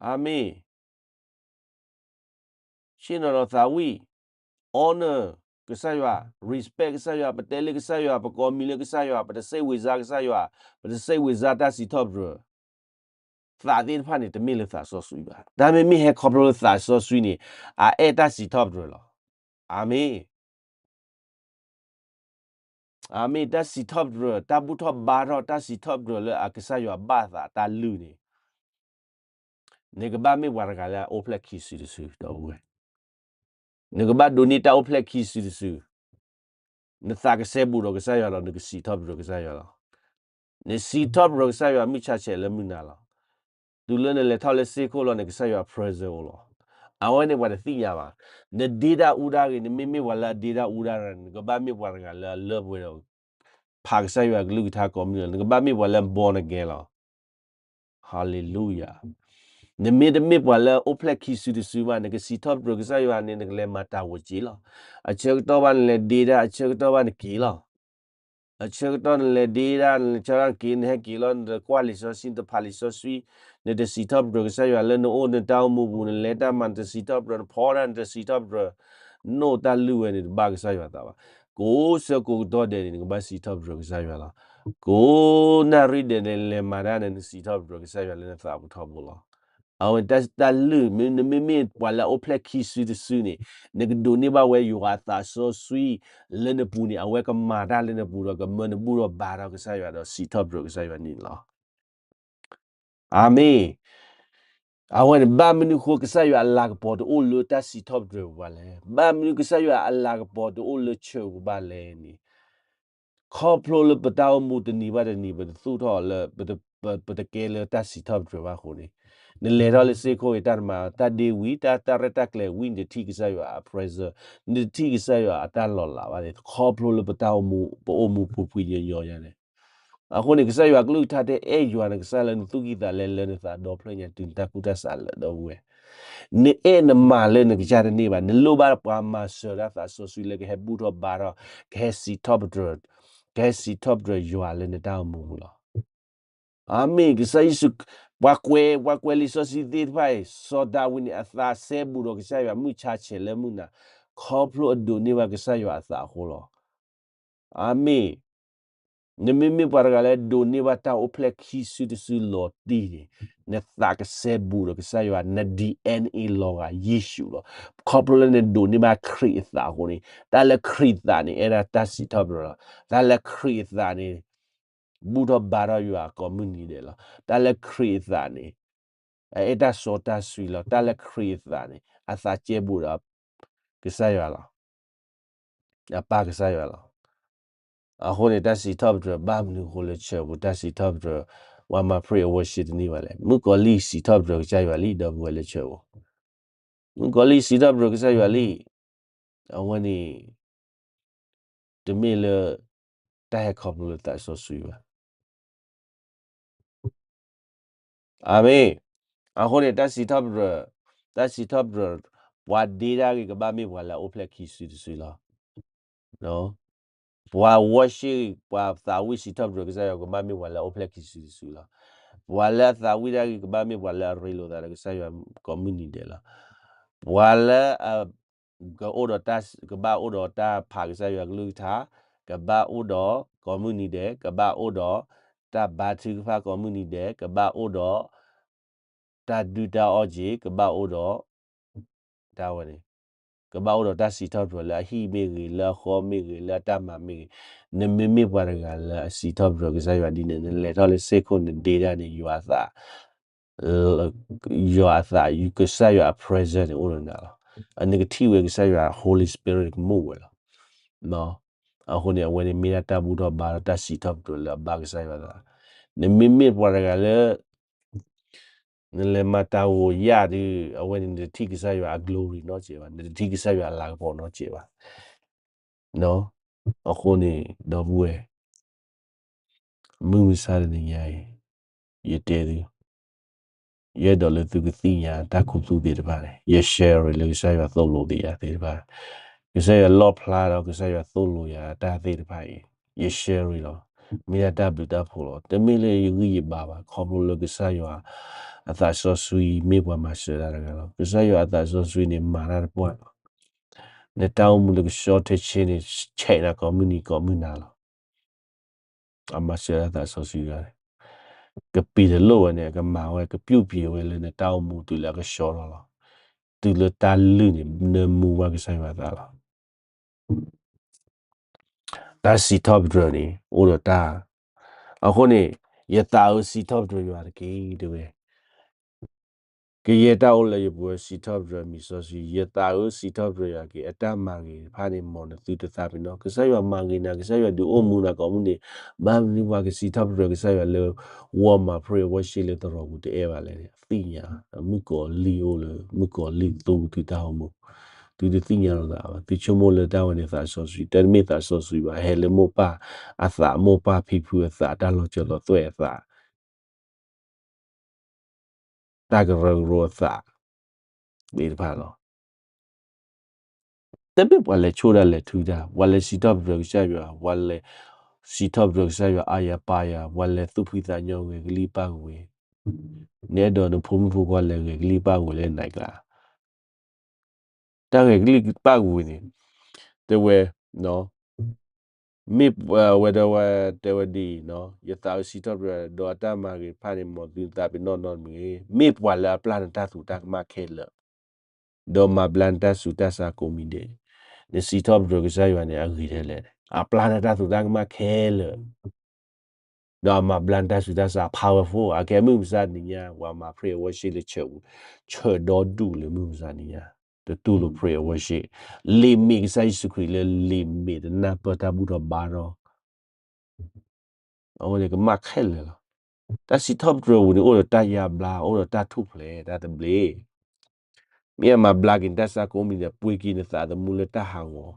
အၤမ့ၣ် ဆ့ၣ်နီၤဒီးသးဝံၣ်, honor ကစၢ်ယွၤ, respect ကစၢ်ယွၤ, ပတဲလၢကစၢ်ယွၤ, ပကိးမံၤလၢကစၢ်ယွၤ, ပတစိတ်ဝင်စားကစၢ်ယွၤ, ပတစိတ်ဝင်စားတၢ်စံးထီၣ်ပတြၢၤ, သးသ့ၣ်တဖၣ်န့ၣ် တမ့ၢ်လၢသးစီဆှံဘၣ်. တၢ်မ့မ့ၢ်ဟဲခီဖျိလၢသးစီဆှံန့ၣ် အအဲၣ်တၢ်စံးထီၣ်ပတြၢၤလီၤ. အၤမ့ၣ်. အၤမ့ၣ်, တၢ်စံးထီၣ်ပတြၢၤ, တၢ်ဘူၣ်ထီၣ်ဘါထီၣ်, တၢ်စံးထီၣ်ပတြၢၤလၢအကစၢ်ယွၤဘၣ်သးတၢ်လုၢ်န့ၣ်, နကဘၣ်မ့ၢ်ပှၤတဂၤလၢအအိၣ်ဖျဲၣ်ခံစုတစု ဒီပုၢ်ဝဲၢ်, နကဘၣ်ဒိးန့ၢ်တၢ်အိၣ်ဖျဲၣ်ခံစုတစု. နသးကစဲဘူးဒီးကစၢ်ယွၤဒီး နကစံးထီၣ်ပတြၢၤကစၢ်ယွၤလီၤ. နစံးထီၣ်ပတြၢၤကစၢ်ယွၤ မုၢ်ဆါဆဲးလၢမုၢ်နၤလီၤ. တုၤလၢနလဲၤထီၣ်လၢစ့ၢ်ခိၣ်လီၤန့ၣ် ကစၢ်ယွၤ presence အိၣ်လီၤ. အဝဲန့ၣ်ပှၤတသ့ၣ်ညါဘၣ်. နဒ့တၢ်အူတၢ်ဂ့ၤ, နမ့မ့ၢ်ပှၤလၢအဒ့တၢ်အူတၢ်ဂ့ၤ, နကဘၣ်မ့ၢ်ပှၤတဂၤလၢအလၢပှဲၤဒီး ဖးကစၢ်ယွၤကလုၢ်ကထါကိးမုၢ်နံၤ, နကဘၣ်မ့ၢ်ပှၤလၢ born again လီၤ. Hallelujah. နမ့တမ့ၢ်ပှၤလၢအိၣ်ဖျဲၣ်ခံစုတစုဘၣ်, နကစံးထီၣ်ပတြၢၤကစၢ်ယွၤန့ၣ် နကလဲၤမၤတၢ်ဝဲက့လီၤ. အဆၢကတီၢ်ဘၣ်နလဲၤဒ့တၢ်, အဆၢကတီၢ်ဘၣ်နက့ၤလီၤ. အဆၢကတီၢ်နလဲၤဒ့တၢ်, နလဲၤဆီတၢ်နက့ၤ, နဟဲက့ၤလီၤ, နတကွၢ်လံာ်စီဆှံ, နတဖးလံာ်စီဆှံ, နတစံးထီၣ်ပတြၢၤကစၢ်ယွၤလၢနအိၣ်နတၢ်အိၣ်မူပူၤ, နလဲၤတၢ်မၤနတစံးထီၣ်ပတြၢၤ, နဖီတၢ်နတစံးထီၣ်ပတြၢၤ, နအိၣ်တၢ်လုၢ်ဝဲန့ၣ် တဘၣ်ကစၢ်ယွၤသးဘၣ်. ကိးဆၢကိးကတီၢ်ဒဲးန့ၣ် နကဘၣ်စံးထီၣ်ပတြၢၤကစၢ်ယွၤလီၤ. ကိးနၣ်ရံၣ်ဒဲးန့ၣ် နလဲၤမၤတၢ်န့ၣ် နစံးထီၣ်ပတြၢၤကစၢ်ယွၤလၢနသးပူၤထီဘိလီၤ. အဝဲတၢ်လုၢ်, နမ့မ့ၢ်ပှၤလၢအအိၣ်ဖျဲၣ်ခံစုတစုန့ၣ်, နကဒိးန့ၢ်ဘၣ်ဝဲယွၤအသးစီဆှံ လၢနပူၤန့ၣ် အဝဲကမၤတၢ်လၢနပူၤဒီး ကမၢနဘူၣ်ထီၣ်ဘါထီၣ်ကစၢ်ယွၤဒီးစံးထီၣ်ပတြၢၤကစၢ်ယွၤန့ၣ်လီၤ. အၤမ့ၣ်. အဝဲန့ၣ် ဘၣ်မနုၤဃိကစၢ်ယွၤအလၤကပီၤတအိၣ်လၢတၢ်စံးထီၣ်ပတြၢၤပူၤဘၣ်လဲၣ်. ဘၣ်မနုၤကစၢ်ယွၤအလၤကပီၤတအိၣ်လၢဆၢပူၤဘၣ်လဲၣ်န့ၣ်, ခီဖျိလၢပတၢ်အိၣ်မူတနံၤဘၣ်တနံၤ ပတသူၣ်ထီၣ်လၢ ပတကဲလၢတၢ်စံးထီၣ်ပတြၢၤဘၣ်အဃိန့ၣ်, နလဲၤထီၣ်လၢစ့ၢ်ခိၣ်အံၤ တၢ်တမၤ တၢ်ဒ့ဝံၤ တၢ် တၢ်ရဲၣ်တၢ်ကျဲၤဝံၤ နတထံၣ်ကစၢ်ယွၤအ presence, နတထံၣ်ကစၢ်ယွၤအတၢ်လီၤလးဘၣ်န့ၣ် ခီဖျိလၢပတၢ်အိၣ်မူ ပအိၣ်မူဖှံဖှံညီညီညါန့ၣ် အဃိန့ၣ် ကစၢ်ယွၤကလုၢ်ကထါတဲ အဲၣ်ယွၤနကစၢ်လၢနသူၣ်ကံၢ်သးလဲ လၢနသးဒီဖျၢၣ်ညါ တုၤနတၢ်ကူၣ်တၢ်ဆးလၢာ်ဒီပုၢ်ဝဲၢ်, နအဲၣ်နမၤလၢနကစၢ်တန့ၢ်ဘၣ်, နလိၣ်ဘၣ်ပှၤမၤစၢၤတၢ်သးစီဆှံလၢကဟဲဘူၣ်ထီၣ်ဘါထီၣ်, ကဟဲစံးထီၣ်ပတြၢၤ, ကဟဲစံးထီၣ်ပတြၢၤယွၤလၢနတၢ်အိၣ်မူပူၤလီၤ. အၤမ့ၣ်, ကစၢ်ယ့ၣ်ၡူး, ပှၤကွဲး, ပှၤကွဲးလံာ်စီဆှံသ့ၣ်တဖၣ်အံၤ စီၤဒၤဝံးန့ၣ် အသးစဲဘူးဒီးကစၢ်ယွၤ မုၢ်ဆါဆဲးလၢမုၢ်နၤ, ခီဖျိအဒိးန့ၢ်ဘၣ်ကစၢ်ယွၤအသးအဃိလီၤ. အၤမ့ၣ်. နမ့မ့ၢ်ပှၤတဂၤလၢဒိးန့ၢ်ဘၣ်တၢ်အိၣ်ဖျဲၣ်ခံစုတစုလီၤတံၢ်န့ၣ်, နသးကစဲဘူးဒီးကစၢ်ယွၤ, န DNA လီၤဂာ်ယ့ၣ်ၡူးလီၤ. ခီဖျိလၢနဒိးန့ၢ်ဘၣ်ခရံာ်အသးအဃိန့ၣ်, တၢ်လၢခရံာ်သးန့ၣ် အဲၣ်ဒၣ်တၢ်စံးထီၣ်ပတြၢၤလီၤ. တၢ်လၢခရံာ်အသးန့ၣ် ဘူၣ်ထီၣ်ဘါထီၣ်ယွၤအကိးမုၢ်နံၤဒဲးလီၤ. တၢ်လၢခရံာ်အသးန့ၣ် အအဲၣ်တၢ်စီတၢ်ဆှံလီၤ. တၢ်လၢခရံာ်အသးန့ၣ် အသးကဲဘူးဒီး ကစၢ်ယွၤလီၤ. အပၢ်ကစၢ်ယွၤလီၤ. အဃိန့ၣ် တၢ်စံးထီၣ်ပတြၢၤဘၣ်မနုၤအဃိလၢဆၢပူၤ, တၢ်စံးထီၣ်ပတြၢၤ ပှၤမၤ praise and worship တန့ၢ်ဘၣ်လဲၣ်. မုၣ်ကီၤလံၢ်စံးထီၣ်ပတြၢၤကစၢ်ယွၤလံ ဒီပုၢ်ဝဲၢ်လၢဆၢပူၤ, မုၣ်ကီၤလံၢ်စံးထီၣ်ပတြၢၤကစၢ်ယွၤလံ. အဝဲန့ၣ် တမ့ၢ်လၢ တၢ်ဟဲခီဖျိလၢသးစီဆှံဘၣ်. အၤမ့ၣ်. အဃိန့ၣ် တၢ်စံးထီၣ်ပတြၢၤ, တၢ်စံးထီၣ်ပတြၢၤ, ပှၤဒ့တၢ်ဂ့ၤ ကဘၣ်မ့ၢ်ပှၤလၢအအိၣ်ဖျဲၣ်ခံစုတစုလီၤ. ပှၤ worship, ပှၤသးဝံၣ်စံးထီၣ်ပတြၢၤကစၢ်ယွၤ ကဘၣ်မ့ၢ်ပှၤလၢအအိၣ်ဖျဲၣ်ခံစုတစုလီၤ. ပှၤလၢအသးဝံၣ်တၢ်ဂ့ၤ ကဘၣ်မ့ၢ်ပှၤလၢအရ့လိာ်သးဒီးကစၢ်ယွၤကိးမုၢ်နံၤဒဲးလီၤ. ပှၤလၢအ ကအိၣ်ဒီးတၢ်, ကဘၣ်အိၣ်ဒီးတၢ်ဖးကစၢ်ယွၤကလုၢ်ကထါ, ကဘၣ်အိၣ်ဒီးကိးမုၢ်နံၤဒဲး, ကဘၣ်အိၣ်ဒီး တၢ်ဘါထုကဖၣ်ကိးမုၢ်နံၤဒဲး, ကဘၣ်အိၣ်ဒီး တၢ်ဒုၣ်တၢ်အီၣ်က့ၤ, ကဘၣ်အိၣ်ဒီး တၢ်ဝဲန့ၣ်, ကဘၣ်အိၣ်ဒီးတၢ်စံးထီၣ်ပတြၢၤလၢအဟံၣ်မ့ၢ်ဂ့ၤ, လၢအဃီမ့ၢ်ဂ့ၤ, လၢအတၢ်မၤမ့ၢ်ဂ့ၤ, နမ့မ့ၢ်ပှၤတဂၤလၢအစံးထီၣ်ပတြၢၤကစၢ်ယွၤဒ်န့ၣ်, နလဲၤထီၣ်လၢစ့ၢ်ခိၣ်နဒ့တၢ်န့ၣ် ယွၤအသး ယွၤအသး, ကစၢ်ယွၤအ presence န့ၣ် အိၣ်ဒီးနၤလီၤ. အနကထံၣ်ဝဲကစၢ်ယွၤ Holy Spirit ကမူၣ်ဝဲလီၤ. အဃိန့ၣ် အဝဲန့ၣ်မ့ၢ်ဒၣ်တၢ်ဘူၣ်ထီၣ်ဘါထီၣ် တၢ်စံးထီၣ်ပတြၢၤလၢအဘၣ်ကစၢ်ယွၤသး. နမ့မ့ၢ်ပှၤတဂၤလၢ နလဲၤမၤတၢ်ဂီၤယၢ်ဒီး အဝဲန့ၣ်နတထံၣ်ကစၢ်ယွၤအ glory နီတစဲးဘၣ်, နတထံၣ်ကစၢ်ယွၤအလၤကပီၤနီတစဲးဘၣ်. အဃိန့ၣ် ဒီပုၢ်ဝဲၢ် မုၢ်မဆါတနံၤညါအံၤ ယတဲသု, ယအဲၣ်ဒိးလၢသုကသ့ၣ်ညါတၢ်ခူသူၣ်သ့ၣ်တဖၣ်န့ၣ်, ယ share လၢကစၢ်ယွၤသိၣ်လိသ့ၣ်ယၤသ့ၣ်တဖၣ်, ကစၢ်ယွၤလီၣ်ဖျါဒီးကစၢ်ယွၤသိၣ်လိယၤတၢ်သ့ၣ်တဖၣ်အံၤ, ယ share လီၤ. မ့ၢ်ဒၣ်တၢ်ဘျုးတၢ်ဖှိၣ်လီၤ. တမ့ၢ်လၢယဂံၢ်ယဘါဘၣ်, ခီဖျိလၢကစၢ်ယွၤအသးစီဆှံမ့ၢ်ပှၤမၤစၢၤတၢ်တဂၤလီၤ. ကစၢ်ယွၤအသးစီဆှံန့ၣ် မၤတၢ်တပှၢ်လီၤ. နတၢ်အိၣ်မူလၢကဆှီထၢဆ့န့ၣ် ဆဲးနၤကိးမုၢ်နံၤကိးမုၢ်နၤလီၤ. အမၤစၢၤတၢ်သးစီဆှံတဂၤန့ၣ် ကပံၤတလိၣ်ဝဲန့ၣ် အကမၤဝဲ ကပြုပြင်ဝဲလၢနတၢ်အိၣ်မူတုၤလၢအကဆှီလီၤလီၤ. တုၤလၢတၢ်လုၢ်န့ၣ် နၢမူဘၣ်ကစၢ်ယွၤအသးလီၤ. တၢ်စံးထီၣ်ပတြၢၤန့ၣ် အိၣ်ဒီးတၢ်, အဃိန့ၣ် ယသးဧၢ စံးထီၣ်ပတြၢၤယွၤတက့ၢ် တဲဝဲ. ကယဲၢ်တၢ်အိၣ်လၢယပူၤဝဲ စံးထီၣ်ပတြၢၤမံၤစီဆှံ, ယသးဧၢ စံးထီၣ်ပတြၢၤယွၤက့ၤ, အတၢ်မၤဂ့ၤတဖၣ်န့ၣ် မ်နသုတသးပ့ၤနီၣ်. ကစၢ်ယွၤမၤဂ့ၤနၤ, ကစၢ်ယွၤဒုးအိၣ်မူနၤကိးမုၢ်နံၤ, ဘၣ်မနုၤပှၤကစံးထီၣ်ပတြၢၤကစၢ်ယွၤလၢ ဝီမၤ prayer worship လၢသရိာ်ပူၤတအဲၣ်ဘၣ်လဲၣ်န့ၣ် သ့ၣ်ညါ, မုၣ်ကီၤလံၢ်အိၣ်လၢ မုၣ်ကီၤလံၢ်သူသုတၢ်အိၣ်မူ, သုတသ့ၣ်ညါလိာ်သးဘၣ်, သုဆိကမိၣ်လၢတၢ်ဝဲန့ၣ်သးစီဆှံ, တမ့ၢ်သးစီဆှံဘၣ်, ဟဲလၢမိၢ်ပၢ်အသး, မိၢ်ပၢ်ဖံဖုအသး, တၢ်လီၤစၢၤလီၤသွဲၣ်အသး တၢ်ကရၢကရိအသးသ့ၣ်တဖၣ်လီၤ. တမ့ၢ်ပှၤလဲၤဆိၣ်တၢ်လဲၤထုတၢ်, ပှၤလဲၤစံးထီၣ်ပတြၢၤကစၢ်ယွၤ, ပှၤလဲၤစံးထီၣ်ပတြၢၤကစၢ်ယွၤ အါယၤပၢ်ယၤ, ပှၤလဲၤသူၣ်ဖှံသးညီ ဂဲၤကလံၣ်ပၢ်ကဝ့ၤ, နအဲၣ်ဒိးနဖိမုၣ်ဖိခွါလဲၤဂဲၤကလံၣ်ပၢ်ကဝ့ၤလၢနၤကျါ တၢ်ဂဲၤကလံၣ်ပၢ်ကဝ့ၤန့ၣ် တဲဝဲ, မ့ၢ်ဝဲဒီးဝဲတဲဝဲဒ်အံၤ, ယသးဧၢ စံးထီၣ်ပတြၢၤ, ဒီးအတၢ်မၤဂ့ၤတဖၣ်န့ၣ် မ်သုသးပ့ၤနီၣ်နီတမံၤ, မ့ၢ်ပှၤလၢအပျၢ်နတၢ်သူတၢ်ကမၣ်ခဲလၢာ်, ဒီးမၤဘျါနတၢ်ဆူးတၢ်ဆါကိးမံၤဒဲး, နစံးထီၣ်ပတြၢၤကစၢ်ယွၤန့ၣ် အဂ့ၤထဲလဲၣ်, အပျၢ်နတၢ်သူတၢ်ကမၣ်ခဲလၢာ် ဒီးအမၤဘျါနတၢ်ဆူးတၢ်ဆါ powerful, အကဲမုၢ်မဆါတနံၤညါ ပှၤမၤ prayer worship လၢ church ပူၤ, church ဒီဒူၣ်လၢမုၢ်မဆါတနံၤညါ, တတူၢ်လိာ် prayer worship, လံာ်မ့ၢ်ကစၢ်ယ့ၣ်ၡူးခရံာ်လၢလံာ်မ့ၢ်တနၢ်ပၢၢ်တၢ်ဘူၣ်ထီၣ်ဘါထီၣ်, အဝဲန့ၣ်ကမၣ်ခဲလၢာ်လီၤ. တၢ်စံးထီၣ်ပတြၢၤပူၤန့ၣ် အိၣ်ဒီးတၢ်ယါဘျါ, အိၣ်ဒီးတၢ်ထူၣ်ဖျဲးတၢ်သဘျ့ မ့ၢ်အမၤဘျါက့ၤနတၢ်ဆါကိးမံၤဒဲး, ပှ့ၤက့ၤနသးသမူလၢတၢ်ဟးဂီၤ,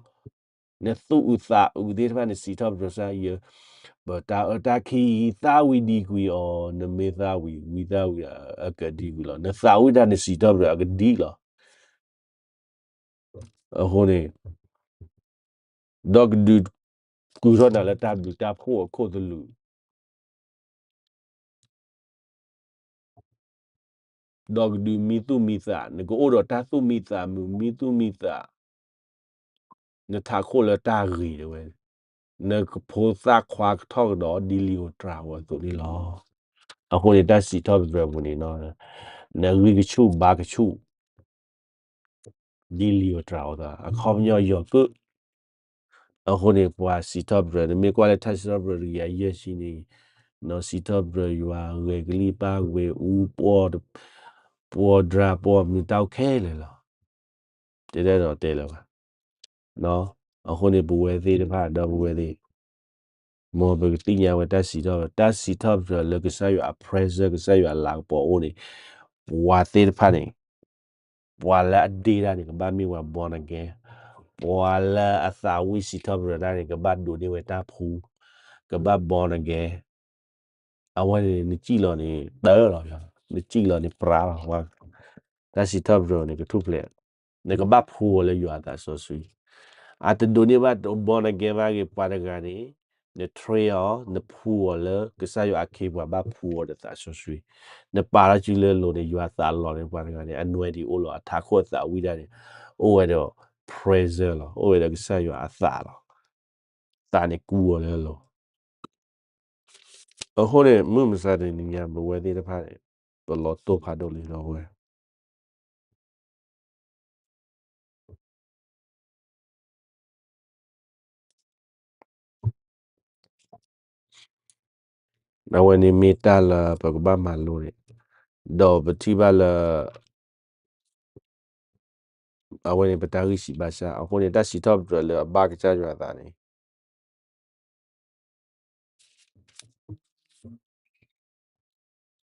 နသူၣ်အုးသးအုးသ့ၣ်တဖၣ်န့ၣ် စံးထီၣ်ပတြၢၤကစၢ်ယွၤ, ပတၢ်အၢတၢ်ခံ သၣ်ဝံၤဒံကွံာ်အီၤ, နမ့ၢ်သၣ်ဝံၤ, ဝံသၣ်ဝံၤအကဒံကွံာ်လီၤ, နသးဝံၣ်တၢ်န့ၣ် စံးထီၣ်ပတြၢၤအကဒံလီၤ. အဃိန့ၣ် ဒီးကဒုးကုၢ်ထီၣ်နၤလၢတၢ်ဘျုးတၢ်ဖှိၣ်အခိၣ်သလုး, ဒီးကဒုးမံသူၣ်မံသး, နကအိၣ်ဒီးတၢ်သူၣ်မံသးမုာ်, မံသူၣ်မံသး, နထးခိၣ်လၢတၢ်ဂ့ၤတဲဝဲ, နကဖိသၣ်ခွါကထီၣ်ကဒီး ဒ်လံာ်ဧိၤတြၤဧိၤအသိးန့ၣ်လီၤ. အဃိန့ၣ် တၢ်စံးထီၣ်ပတြၢၤပူၤန့ၣ်, နဂံၢ်ကဆူၣ်ဘါကဆူၣ် ဒ်လံာ်ဧိၤတြၤဧိၤအသိး, အခီပညီယီၤကၢၣ်. အဃိန့ၣ် ပှၤစံးထီၣ်ပတြၢၤ, နမ့ၢ်ကွၢ်လၢထါစံးထီၣ်ပတြၢၤတကယၤယဲၢ်ဆံန့ၣ်, စံးထီၣ်ပတြၢၤယွၤ, ဂဲၤကလံၣ်ပၢ်ဝ့ၤအူ, ပှီၢ်ဒြါပှီၢ်မနုၤတၢ်အိၣ်ခဲလၢာ်လီၤ. တဲတၢ်ဒီးတဲလၢၤဘၣ်. အဃိန့ၣ် ပဝဲသ့ၣ်တဖၣ်ဒီပုၢ်ဝဲၢ်သ့ၣ်, မ်ပကသ့ၣ်ညါဝဲတၢ်စံးထီၣ်, တၢ်စံးထီၣ်ပတြၢၤလၢကစၢ်ယွၤအ presence, ကစၢ်ယွၤအလၤကပီၤအိၣ်န့ၣ်, ပှၤသ့ၣ်တဖၣ်န့ၣ်, ပှၤလၢအဒ့တၢ်န့ၣ် ကဘၣ်မ့ၢ်ပှၤ born again, ပှၤလၢအသးဝံၣ်စံးထီၣ်ပတြၢၤတၢ်န့ၣ် ကဘၣ်ဒိးန့ၢ်ဝဲတၢ်ဖှူ, ကဘၣ် born again. အဝဲန့ၣ် နစံၣ်လီၤန့ၣ် တၢ်လီၤ, နစံၣ်လီၤန့ၣ်ပြးလီၤ, တၢ်စံးထီၣ်ပတြၢၤန့ၣ် ကထူၣ်ဖျဲး, နကဘၣ်ဖှူအီၤလၢယွၤအသးစီဆှံ. အတဒိးန့ၢ်ဘၣ် born again ဘၣ်ဂ့ၤ ပှၤတဂၤန့ၣ်, န train အီၤ, နဖှူအီၤလၢကစၢ်ယွၤအခ့အပှၤ ဘၣ်ဖှူအီၤဒီးသးစီဆှံ. နပာ်လီၤစုလၢအလိၤန့ၣ် ယွၤသးလီၤန့ၣ် ပှၤတဂၤန့ၣ် anointing အိၣ်လီၤ, အထးခိၣ်အသးဝံၣ်တၢ်န့ၣ် အိၣ်ဝဲဒီး presence လီၤ, အိၣ်ဝဲဒီးကစၢ်ယွၤအသးလီၤ. သးန့ၣ်ကူအီၤလၢအလိၤ. အဃိန့ၣ် မုၢ်မဆါတနံၤညါ ပဝဲသ့ၣ်တဖၣ်န့ၣ် ပလီၤတိၢ်ဖးဒိၣ်လံဒီပုၢ်ဝဲၢ်. အဝဲန့ၣ်မ့ၢ်တၢ်လၢပကဘၣ်မၤလိန့ၣ်, ဒီးပထံၣ်ဘၣ်လၢ အဝဲန့ၣ်ပတၢ်ဂံၢ်စၢ်ဘါစၢ်, အဃိန့ၣ် တၢ်စံးထီၣ်ပတြၢၤလၢအဘၣ်ကစၢ်ယွၤအသးန့ၣ်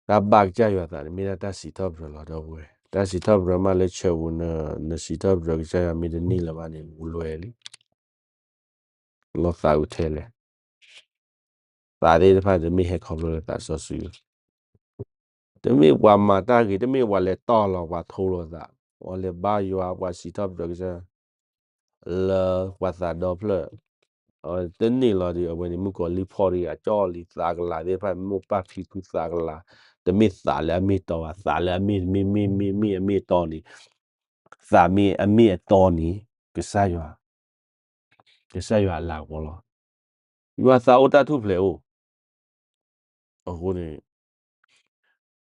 တၢ်ဘၣ်ကစၢ်ယွၤအသးန့ၣ် မ့ၢ်ဒၣ်တၢ်စံးထီၣ်ပတြၢၤလီၤဒီပုၢ်ဝဲၢ်. တၢ်စံးထီၣ်ပတြၢၤမးလၢဆၢပူၤ နစံးထီၣ်ပတြၢၤကစၢ်ယွၤမ့ၢ်တန့ၢ်လၢၤဘၣ်န့ၣ် ဝူလွဲလံ. လီၤသးအုးထဲလဲၣ်. သးသ့ၣ်တဖၣ်တမ့ၢ်ဟဲခီဖျိလၢသးစီဆှံ တမ့ၢ်ပှၤမၤတၢ်ဂ့ၤ, တမ့ၢ်ပှၤလဲၤတီၢ်လီၤပှၤထိလိာ်သး, ပှၤလဲၤဘါယွၤ, ပှၤစံးထီၣ်ပတြၢၤကစၢ်, လၢပှၤသးဒီဖျၢၣ်, တန့ၢ်လီၤဒီး အဝဲန့ၣ် မုၣ်ကီၤလံၢ်ဖီၣ်ဒီး အကၠီလံသးကလၤသ့ၣ်တဖၣ်, မိၢ်ပၢ်ဖံဖုသးကလၤ, တမ့ၢ်သးလၢအမ့ၢ်တီဘၣ်, သးလၢအမ့ၢ်တမ့ၢ်မ့ၢ်မ့ၢ်မ့ၢ်အမ့ၢ်အတီန့ၣ်, သးမ့ၢ်အမ့ၢ်အတီန့ၣ် ကစၢ်ယွၤ ကစၢ်ယွၤအလၤကပီၤလီၤ. ယွၤသးအိၣ်တၢ်ထူၣ်ဖျဲးအိၣ်. အဃိန့ၣ်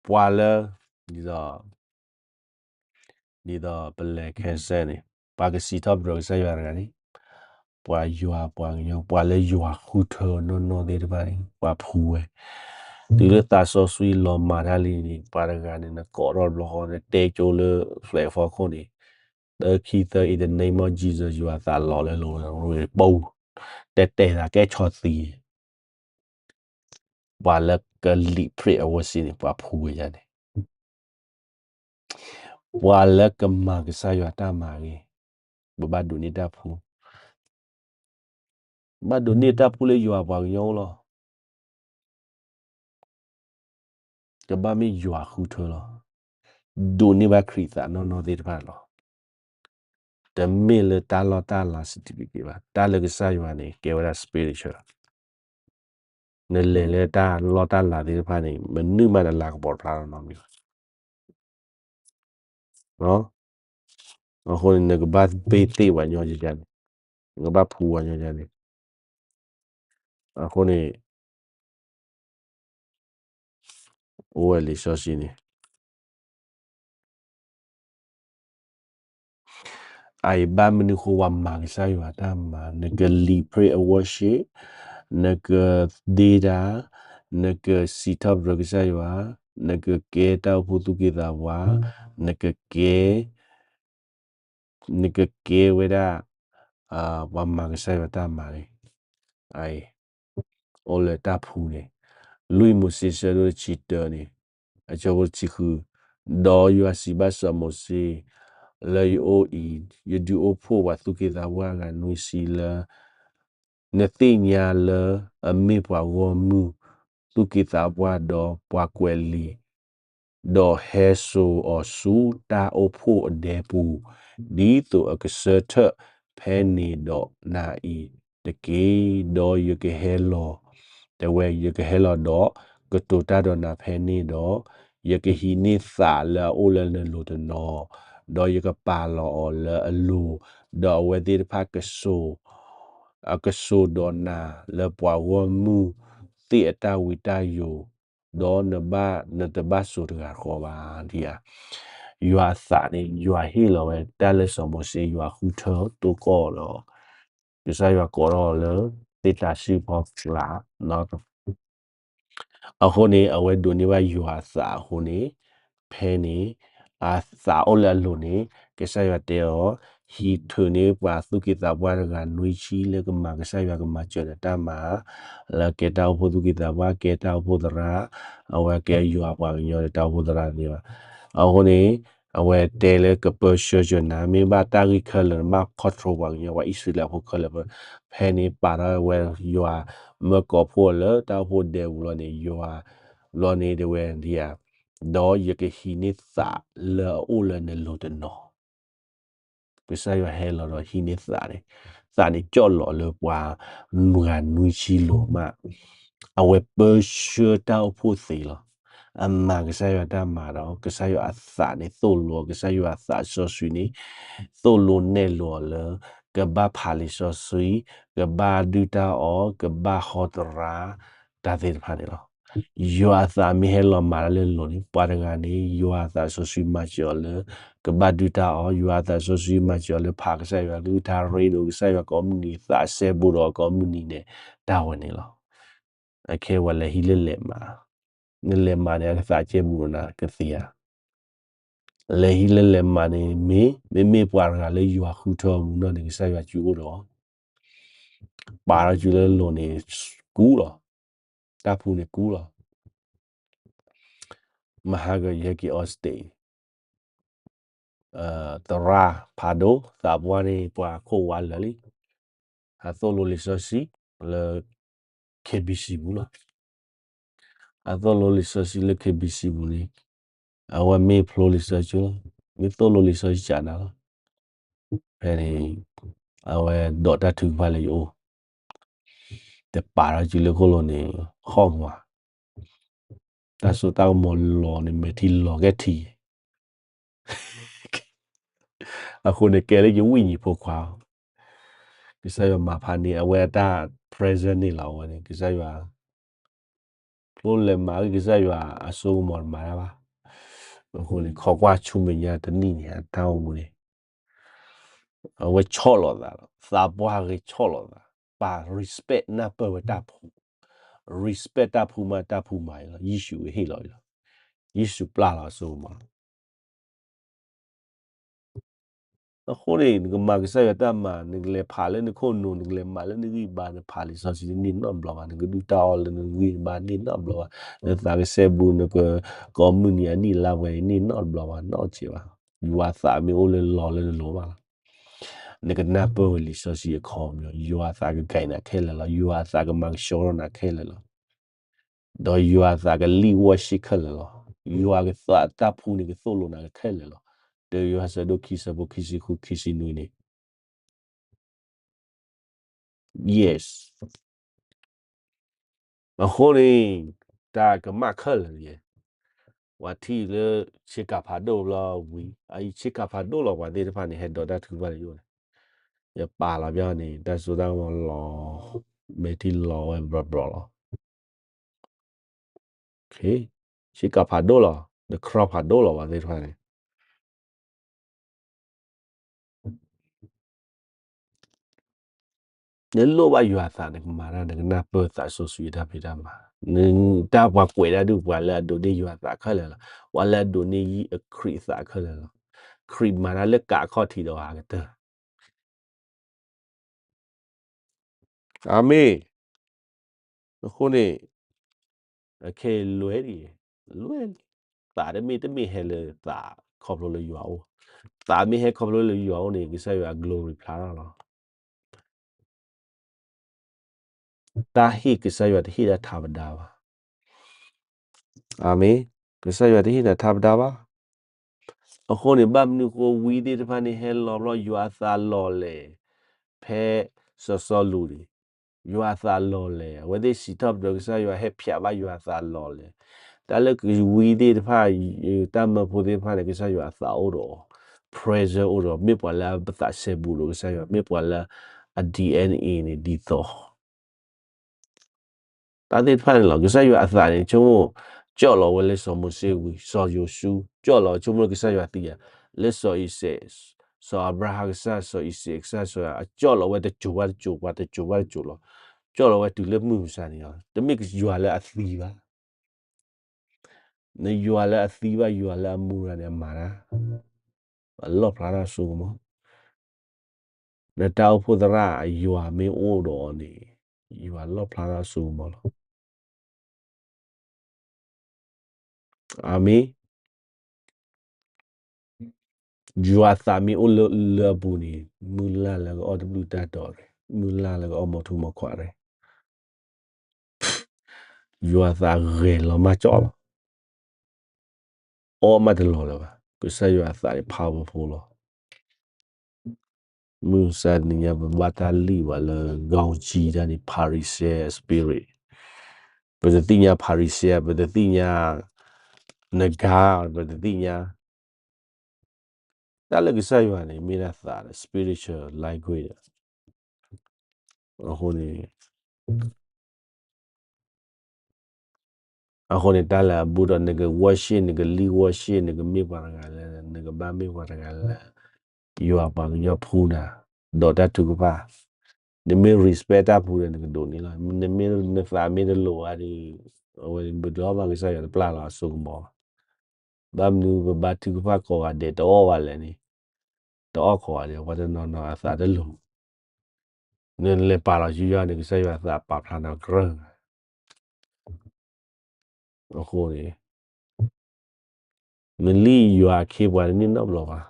ပှၤလၢ ဒ်သိး ဒ်သိးပလဲၤခဲစဲန့ၣ် ပှၤကစံးထီၣ်ပတြၢၤကစၢ်ယွၤတဂၤန့ၣ် ပှၤယွၤပှၤကညီ ပှၤလၢယွၤဃုထၢနီၢ်နီၢ်သ့ၣ်တဖၣ်န့ၣ် ပှၤဖှူဝဲ တုၤလၢသးစီဆှံလီၤမၢ်တၢ်လံန့ၣ် ပှၤတဂၤန့ၣ် နကိးထီၣ်တဘျီဃီ နတဲကၠိလၢ platform ခိၣ်န့ၣ် သၢခံသၢ in the name of Jesus ယွၤသးလီၤလၢလိၤပူၤ တဲတဲသးကဲဆီၣ်သံ ပှၤလၢကလံာ် prayer worship န့ၣ် ပှၤဖှူဝဲဒၣ်န့ၣ် ပှၤလၢကမၤကစၢ်ယွၤတၢ်မၤဂ့ၤ, ပဘၣ်ဒိးန့ၢ်တၢ်ဖှူ, ဘၣ်ဒိးန့ၢ်တၢ်ဖှူလၢယွၤပှၤကညီအိၣ်လီၤ. ကဘၣ်မ့ၢ်ယွၤဃုထၢလီၤ. ဒိးန့ၢ်ဘၣ်ခရံာ်သးနီၢ်နီၢ်သ့ၣ်တဖၣ်လီၤ. တမ့ၢ်လၢတၢ်လီၢ်တၢ်လၤ certificate ဘၣ်. တၢ်လၢကစၢ်ယွၤန့ၣ် ကဲဝဲဒၣ် spiritual. နလဲၤလၢတၢ်လီၢ်တၢ်လၤသ့ၣ်တဖၣ်န့ၣ် မနုၤမးနလၤကပီၤတဖျါနီတမံၤဘၣ်. အဃိန့ၣ် နကဘၣ်ဘ့ၣ်သ့ၣ်ပှၤညီကန့ၣ်, နကဘၣ်ဖှူပှၤညီကန့ၣ်. အဃိန့ၣ် အိၣ်ဝဲလံာ်စီဆှံန့ၣ် အအံၤဘၣ်မနုၤဃိ ပှၤမၤကစၢ်ယွၤတၢ်မၤ, နကလံာ် prayer worship, နကဒ့တၢ်, နကစံးထီၣ်ပတြၢၤကစၢ်ယွၤ, နကကဲတၢ်အိၣ်ဖှိၣ်သူၣ်က့သးပှၢ်, နကကဲ နကကဲဝဲဒၣ် ပှၤမၤကစၢ်ယွၤတၢ်မၤန့ၣ် အအံၤ အိၣ်လၢတၢ်ဖှူန့ၣ်, လွံၢ်မိၤၡ့ ဆၢဒိၣ်တဆံတၢန့ၣ် အဆၢဖိတဆံဃု, ဒီးယွၤစံးဘၣ်စီၤမိၤၡ့, လၢယအိၣ်အံၤ ယဒုးအိၣ်ဖှိၣ်ပှၤသူၣ်က့သးပှၢ်အဂၤနွံဆံလၢ နသ့ၣ်ညါလၢအမ့ၢ်ပှၤဂီၢ်မုၢ် သူၣ်က့သးပှၢ်ဒီးပှၤကွဲးလံာ်, ဒီးဟဲစိာ်အီၤဆူတၢ်အိၣ်ဖှိၣ်အဒဲပူၤ, ဒ်သိးအကဆၢထၢၣ်ဖဲန့ၣ်ဒီးနၤအံၤတက့ၢ်. ဒီးယကဟဲလီၤ, တဲဝဲ ယကဟဲလီၤဒီးကတိၤတၢ်ဒီးနၤဖဲန့ၣ်ဒီး, ယကဟံးန့ၢ်သးလၢအအိၣ်လၢနလိၤတနီၤ, ဒီးယကပာ်လီၤအီၤလၢအလိၤ, ဒီးအဝဲသ့ၣ်တဖၣ်ကစိာ် အကစိာ်ဒီးနၤလၢပှၤဂီၢ်မုၢ်သ့ၣ်အတၢ်ဝံတၢ်ယိာ်, ဒီးနဘၣ် နတဘၣ်စိာ်တဂၤဃီဘၣ် ဒ်ဧါ. ယွၤအသးန့ၣ် ယွၤဟ့ၣ်လီၤဝဲတၢ်လၢစီၤမိၤၡ့ ယွၤဃုထၢသကိးဒီး ကစၢ်ယွၤကိးထီၣ်လၢသ့ၣ်တၤဆှုၣ်ဖီကျး အဃိန့ၣ် အဝဲဒိးန့ၢ်ဘၣ်ယွၤအသးအဃိန့ၣ် ဖဲန့ၣ် အသးအိၣ်လၢအလိၤန့ၣ် ကစၢ်ယွၤတဲအီၤ ဟံးထုးန့ၢ်ပှၤသူၣ်က့သးပှၢ်တဂၤနွံဆံလၢကမၤကစၢ်ယွၤကမၤစၢၤဒီးတၢ်မၤ လၢကဲတၢ်အိၣ်ဖှိၣ်သူၣ်က့သးပှၢ် ကဲတၢ်အိၣ်ဖှိၣ်သရၣ် အဝဲကဲယွၤပှၤကညီဒီးတၢ်အိၣ်ဖှိၣ်သရၣ်န့ၣ်ဘၣ်. အဃိန့ၣ် အဝဲတဲလၢကပၢဆှၢစၢၤနၤ မ့ၢ်ဘၣ်တၢ်ဂ့ၢ်ခဲလၢာ် နဘၣ် control ပှၤကညီ ပှၤအံၣ်စရ့လးဖိခဲလၢာ် ဖဲန့ၣ်ပာ်ထီၣ်ဝဲယွၤ မၢကိးဖှိၣ်လၢတၢ်အိၣ်ဖှိၣ်ဒဲပူၤလီၤန့ၣ် ယွၤလီၤန့ၣ်တဲဝဲဒ်ဧါ, ဒီးယကဟံးန့ၢ်သးလၢအအိၣ်လၢနလိၤတနီၤ ကစၢ်ယွၤဟဲလီၤဒီးဟံးန့ၢ်သးန့ၣ်, သးန့ၣ်ကၠီၣ်လီၤလၢပှၤမုၢ်ဂၤနွံဆံလိၤမး, အဝဲပၢဆှၢတၢ်အိၣ်ဖှိၣ်သ့လီၤ. အမၤကစၢ်ယွၤတၢ်မၤဒီး ကစၢ်ယွၤအသးန့ၣ်သိၣ်လိ ကစၢ်ယွၤအသးစီဆှံန့ၣ် သိၣ်လိနဲၣ်လိအီၤလၢ ကဘၣ်ဖးလံာ်စီဆှံ, ကဘၣ်ဒုၣ်တၢ်အီၣ်, ကဘၣ်ဟီသရၣ် တၢ်သ့ၣ်တဖၣ်န့ၣ်လီၤ. ယွၤအသးမ့ၢ်ဟဲလီၤမၤတၢ်လၢလိၤန့ၣ် ပှၤတဂၤန့ၣ် ယွၤအသးစီဆှံမၤစၢၤအီၤလၢ ကဘၣ်ဒုၣ်တၢ်အီၣ်, ယွၤအသးစီဆှံမၤစၢၤအီၤလၢဖးကစၢ်ယွၤကလုၢ်ကထါ ရ့ဒိၣ်ကစၢ်ယွၤကိးမုၢ်နံၤ သးစဲဘူးဒီးကိးမုၢ်နံၤန့ၣ် တၢ်ဝဲန့ၣ်လီၤ. အခဲဝဲလဲၤဟံးလၢလဲၤမၤ, နလဲၤမၤန့ၣ် အကသးစဲဘူးဒီးနၤကသ့ဧါ. လဲၤဟံးလၢလဲၤမၤန့ၣ် မ့ၢ် မ့မ့ၢ်ပှၤတဂၤလၢယွၤဃုထၢမူနီၢ်န့ၣ် ကစၢ်ယွၤစုအိၣ်ဒီး ပာ်ထီၣ်စုလၢလိၤန့ၣ် ကူလီၤ, တၢ်ဖှူန့ၣ်ကူလီၤ. မဟါကယဟဲက့ၤ Austin သရၣ်ဖးဒိၣ် သးပှၢ်န့ၣ် ပှၤခိၣ်ဝါလၢာ်လံ, အသိၣ်လိလံာ်စီဆှံလၢ K B C ပူၤလီၤ. အသိၣ်လိလံာ်စီဆှံလၢ K B C ပူၤန့ၣ် အဝဲမ့ၢ်ဖျိလံာ်စီဆှံလီၤ, မ့ၢ်သိၣ်လိလံာ်စီဆှံကနၤလီၤ. ဖဲန့ၣ် အဝဲဒိးတၢ်ထုကဖၣ်လၢယအိၣ်, တပာ်ထီၣ်စုလၢခိၣ်လိၤန့ၣ် ဟီၣ်မး, တၢ်စိတၢ်ကမီၤလီၤန့ၣ် မဲာ်ထံလီၤကဲထံ အဃိန့ၣ် ကဲလၢယဝိညာဉ်ဖိခွါ, ကစၢ်ယွၤမၤဖးန့ၢ် အဝဲအတၢ် present န့ၣ်လီၤ. အဝဲန့ၣ် ကစၢ်ယွၤ ဖျိလဲၤမၤဂ့ၤ ကစၢ်ယွၤအစိကမီၤတမၤတၢ်ဘၣ်. အဃိန့ၣ် ခိးကွၢ်ဆူမဲာ်ညါတနံၣ်န့ၣ် အတၢ်အိၣ်မူန့ၣ် အဝဲဆီၣ်လီၤသးလီၤ. သးပှၢ်ဂ့ၤဆီၣ်လီၤသး, ပာ် respect နၢ်ပၢၢ်ဝဲတၢ်ဖှူ, respect တၢ်ဖှူမး တၢ်ဖှူမၤအံၤလီၤ. ယ့ၣ်ၡူးဟ့ၣ်လီၤအံၤလီၤ. ယ့ၣ်ၡူးပျၢ်လီၤအစိကမီၤလီၤ. အဃိန့ၣ် နကမၤကစၢ်ယွၤတၢ်မၤ နကလဲၤဖးလၢနခိၣ်နူာ် နကလဲၤမၤလၢနဂံၢ်ဘါ နဖးလံာ်စီဆှံန့ၢ်နီတဘျီဘၣ်, နကဒုၣ်တၢ်အီၣ်လၢနဂံၢ်နဘါန့ၢ်နီတဘျီဘၣ်, နသးကစဲဘူး နက ကိးမုၢ်နံၤအနံၣ်လါပှဲၤန့ၢ်နီတဘျီဘၣ်, နီတစဲးဘၣ်. ယွၤအသးမ့ၢ်အိၣ်လၢလီၤလၢနလိၤဘၣ်လီၤ. နကနၢ်ပၢၢ်ဝဲလံာ်စီဆှံအခီပညီ, ယွၤအသးကကဲနၤခဲလၢာ်လီၤ. ယွၤအသးကမၤကဆှီထီၣ်နၤခဲလၢာ်လီၤ. ဒီးယွၤအသးကလံၣ်ဝီၢ်ဆံၣ်ခဲလၢာ်လီၤ. ယွၤကသးတၢ်ဖှူန့ၣ်ကသိၣ်လိနၤခဲလၢာ်လီၤ. တၢယိၤဟၣ်ဆၢဒိၣ်ခံဆၢဖိခံဆံဃုခံဆံနွံန့ၣ် Yes. အဃိန့ၣ် တၢ်ကမၣ်ခဲလၢာ်န့ၣ် ပှၤထံၣ်လၢ ဆ့ကၤဖးဒိၣ်လီၤဝံၤ အအံၤဆ့ကၤဖးဒိၣ်လီၤ ပှၤသ့ၣ်တဖၣ်န့ၣ် ဟဲဒိးတၢ်ထုကဖၣ်လၢယအိၣ်န့ၣ် ယပာ်လီၤပျီန့ၣ် တၢ်စိတၢ်ကမီၤလီၤ မဲာ်ထံလီၤဝဲဘျီဘျီလီၤ. ဆ့ကၤဖးဒိၣ်လီၤ နခရီဖးဒိၣ်လီၤ ပှၤသ့ၣ်တဖၣ်န့ၣ် နလိၣ်ဘၣ်ယွၤအသး နကမၤတၢ် နကနၢ်ပၢၢ်သးစီဆှံတၢ်ဖံးတၢ်မၤ, တၢ်ပှၤကွဲးတၢ်ဒုး ပှၤလၢအဒိးန့ၢ်ယွၤအသးခဲလၢာ်လီၤ. ပှၤလၢအဒိးန့ၢ်ယံၢ်အခရံာ်အသးခဲလၢာ်လီၤ. ခရံာ်မၤတၢ်လၢကးအခီၣ်ထံးဒီးအကတၢၢ် အၤမ့ၣ်. အဃိန့ၣ် အခဲအံၤလွဲၢ်ဒ်အံၤ, လွဲၢ်လံ. သးတမ့ၢ်တမ့ၢ်ဟဲလၢသးခီဖျိလၢယွၤအိၣ်, သးမ့ၢ်ဟဲခီဖျိလၢယွၤအိၣ်န့ၣ် ကစၢ်ယွၤအ glory ဖျါထီၣ်လီၤ. တၢ်ဟ့ၣ်ကစၢ်ယွၤတဟ့ၣ်ဒၣ်ထးပဒါဘၣ်. အၤမ့ၣ်. ကစၢ်ယွၤတဟ့ၣ်နၤထးပဒါဘၣ်. အဃိန့ၣ် ဘၣ်မနုၤဃိဝံသ့ၣ်တဖၣ်န့ၣ် ဟဲလီၤဘျီ ယွၤအသးလီၤလဲာ် ဖဲစီၤစီလူးန့ၣ် ယွၤအသးလီၤလဲာ် အဝဲသ့ၣ်စံးထီၣ်ပတြၢၤကစၢ်ယွၤ ဟဲဖျိးဘၣ်ယွၤအသးလီၤလဲာ်. တၢ်လၢဝံသ့ၣ်တဖၣ် တၢ်မၢဖိသ့ၣ်တဖၣ်န့ၣ် ကစၢ်ယွၤအသးအိၣ်ဒီးအီၤ presence အိၣ်ဒီးအီၤ မ့ၢ်ပှၤလၢအပသးစဲဘူးဒီးကစၢ်ယွၤ မ့ၢ်ပှၤလၢအ DNA န့ၣ် ဒ်သိး တၢ်သ့ၣ်တဖၣ်န့ၣ်လီၤ. ကစၢ်ယွၤအသးန့ၣ် ဆိကမိၣ် ကၠီၣ်လီၤဝဲလၢစီၤမိၤၡ့ဝံၤ စီၤယိၤၡူ ကၠီၣ်လီၤ ဆိကမိၣ်လၢကစၢ်ယွၤသံဧါ, လၢစီၤအံၤစဲး စီၤအၤဘြၤဟၣ်ကစၢ် စီၤအံၤစဲးကစၢ် စီၤယၤ အကၠီၣ်လီၤဝဲတစိၤဘၣ်တစိၤ ပှၤတစိၤဘၣ်တစိၤလီၤ. ကၠီၣ်လီၤဝဲတုၤလၢမုၢ်မဆါန့ၣ်လီၤ. တမ့ၢ်ယွၤလၢအသံဘၣ် နယွၤလၢအသံဘၣ် ယွၤလၢအမူရၤန့ၣ် အမၤတၢ် အလီၣ်ဖျါထီၣ်အစိကမီၤ, နတၢ်အိၣ်ဖှိၣ်သရၣ် ယွၤမ့ၢ်အိၣ်ဒီးအီၤန့ၣ် ယွၤလီၣ်ဖျါထီၣ်အစိကမီၤလီၤ. အၤမ့ၣ်. ယွၤအသးမ့ၢ်အိၣ်လၢအပူၤန့ၣ် မုၢ်လၢ်လၢကအီၣ်တဘျုးတၢ်တီၤရ့ၣ်, မုၢ်လၢ်လၢကအီၣ်မီၤထူမီၤခွးရ့ၣ်, ယွၤအသးဂဲၤလီၤမးကၠီၣ်လီၤ. အီၣ်မးတလီၤလၢၤဘၣ်. ကစၢ်ယွၤအသးန့ၣ် powerful လီၤ. မုၢ်မဆါတနံၤညါ ပဘၣ်တၢ်လံၣ်ဘၣ်လၢ ဂီၤကၠံတၢ်န့ၣ် Pharisee spirit, ပတသ့ၣ်ညါ Pharisee, ပတသ့ၣ်ညါ နဂါ, ပတသ့ၣ်ညါ တၢ်လၢကစၢ်ယွၤန့ၣ် မ့ၢ်ဒၣ်သးဒီး spiritual language အဃိန့ၣ် အဃိန့ၣ် တၢ်လၢအဘူးဒီး နက worship, နကလံၣ် worship, နကမ့ၢ်ပှၤတဂၤလၢ နကဘၣ်မ့ၢ်ပှၤတဂၤလၢ ယွၤပှၤကညီဖှူနၤ, ဒီးတၢ်ထုကဖၣ်, နမ့ၢ် respect တၢ်ဖှူဒီး နကဒိးန့ၢ်လီၤ. နမ့ၢ်နသးမ့ၢ်တလိၤဘၣ်ဒီး အဝဲန့ၣ် ပဒိးဘၣ်ကစၢ်ယွၤတပျၢ်လီၤအစိကမီၤဘၣ်. ဘၣ်မနုၤပဘါထုကဖၣ်ကိးဂၤဒဲးတအီၣ်ဘၣ်လဲၣ်န့ၣ်, တအီၣ်ကိးဂၤဒဲး ပှၤတနီၤနီၤအသးတလိၤ, နလဲၤပာ်လီၤယူယီၢ်န့ၣ် ကစၢ်ယွၤအသးပာ်ဖျါနီၢ်ကရၢၢ် အဃိန့ၣ် နလံၣ်ယွၤအခ့အပှၤတန့ၢ်နီတဘျီဘၣ်.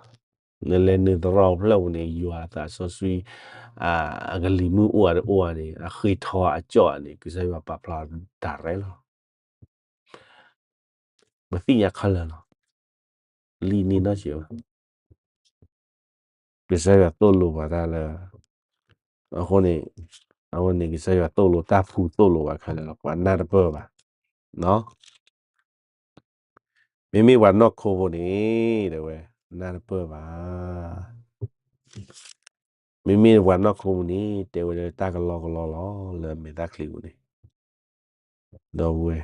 နလဲၤနုာ်သရီဖျၢၣ်ပူၤန့ၣ် ယွၤအသးစီဆှံ အကလံၤမုၢ်အိၣ်ဧါတအိၣ်ဧါန့ၣ် အဃ့ထီအကၠီၣ်ဧါန့ၣ် ကစၢ်ယွၤပာ်ဖျါဒၣ်ရဲၣ်လီၤ. ပသ့ၣ်ညါခဲလၢာ်လီၤ. လံၣ်န့ၢ်နီတစဲးဘၣ်. ကစၢ်ယွၤသိၣ်လိပှၤတၢ်လၢ အဃိန့ၣ် အဝဲန့ၣ် ကစၢ်ယွၤသိၣ်လိတၢ်ဖှူ သိၣ်လိပှၤခဲလၢာ်လီၤ. ပှၤနၢ်တပၢၢ်ဘၣ်. မ့မ့ၢ်ပှၤနီၢ်ခိဖိန့ၣ် တဲဝဲ နၢ်တပၢၢ်ဘၣ်. မ့မ့ၢ်ပှၤနီၢ်ခိပူၤန့ၣ် တဲဝဲလၢတၢ်ကလီကလီလီၤ လၢမဲာ်သၣ်ချံပူၤန့ၣ် ဒီပုၢ်ဝဲၢ်,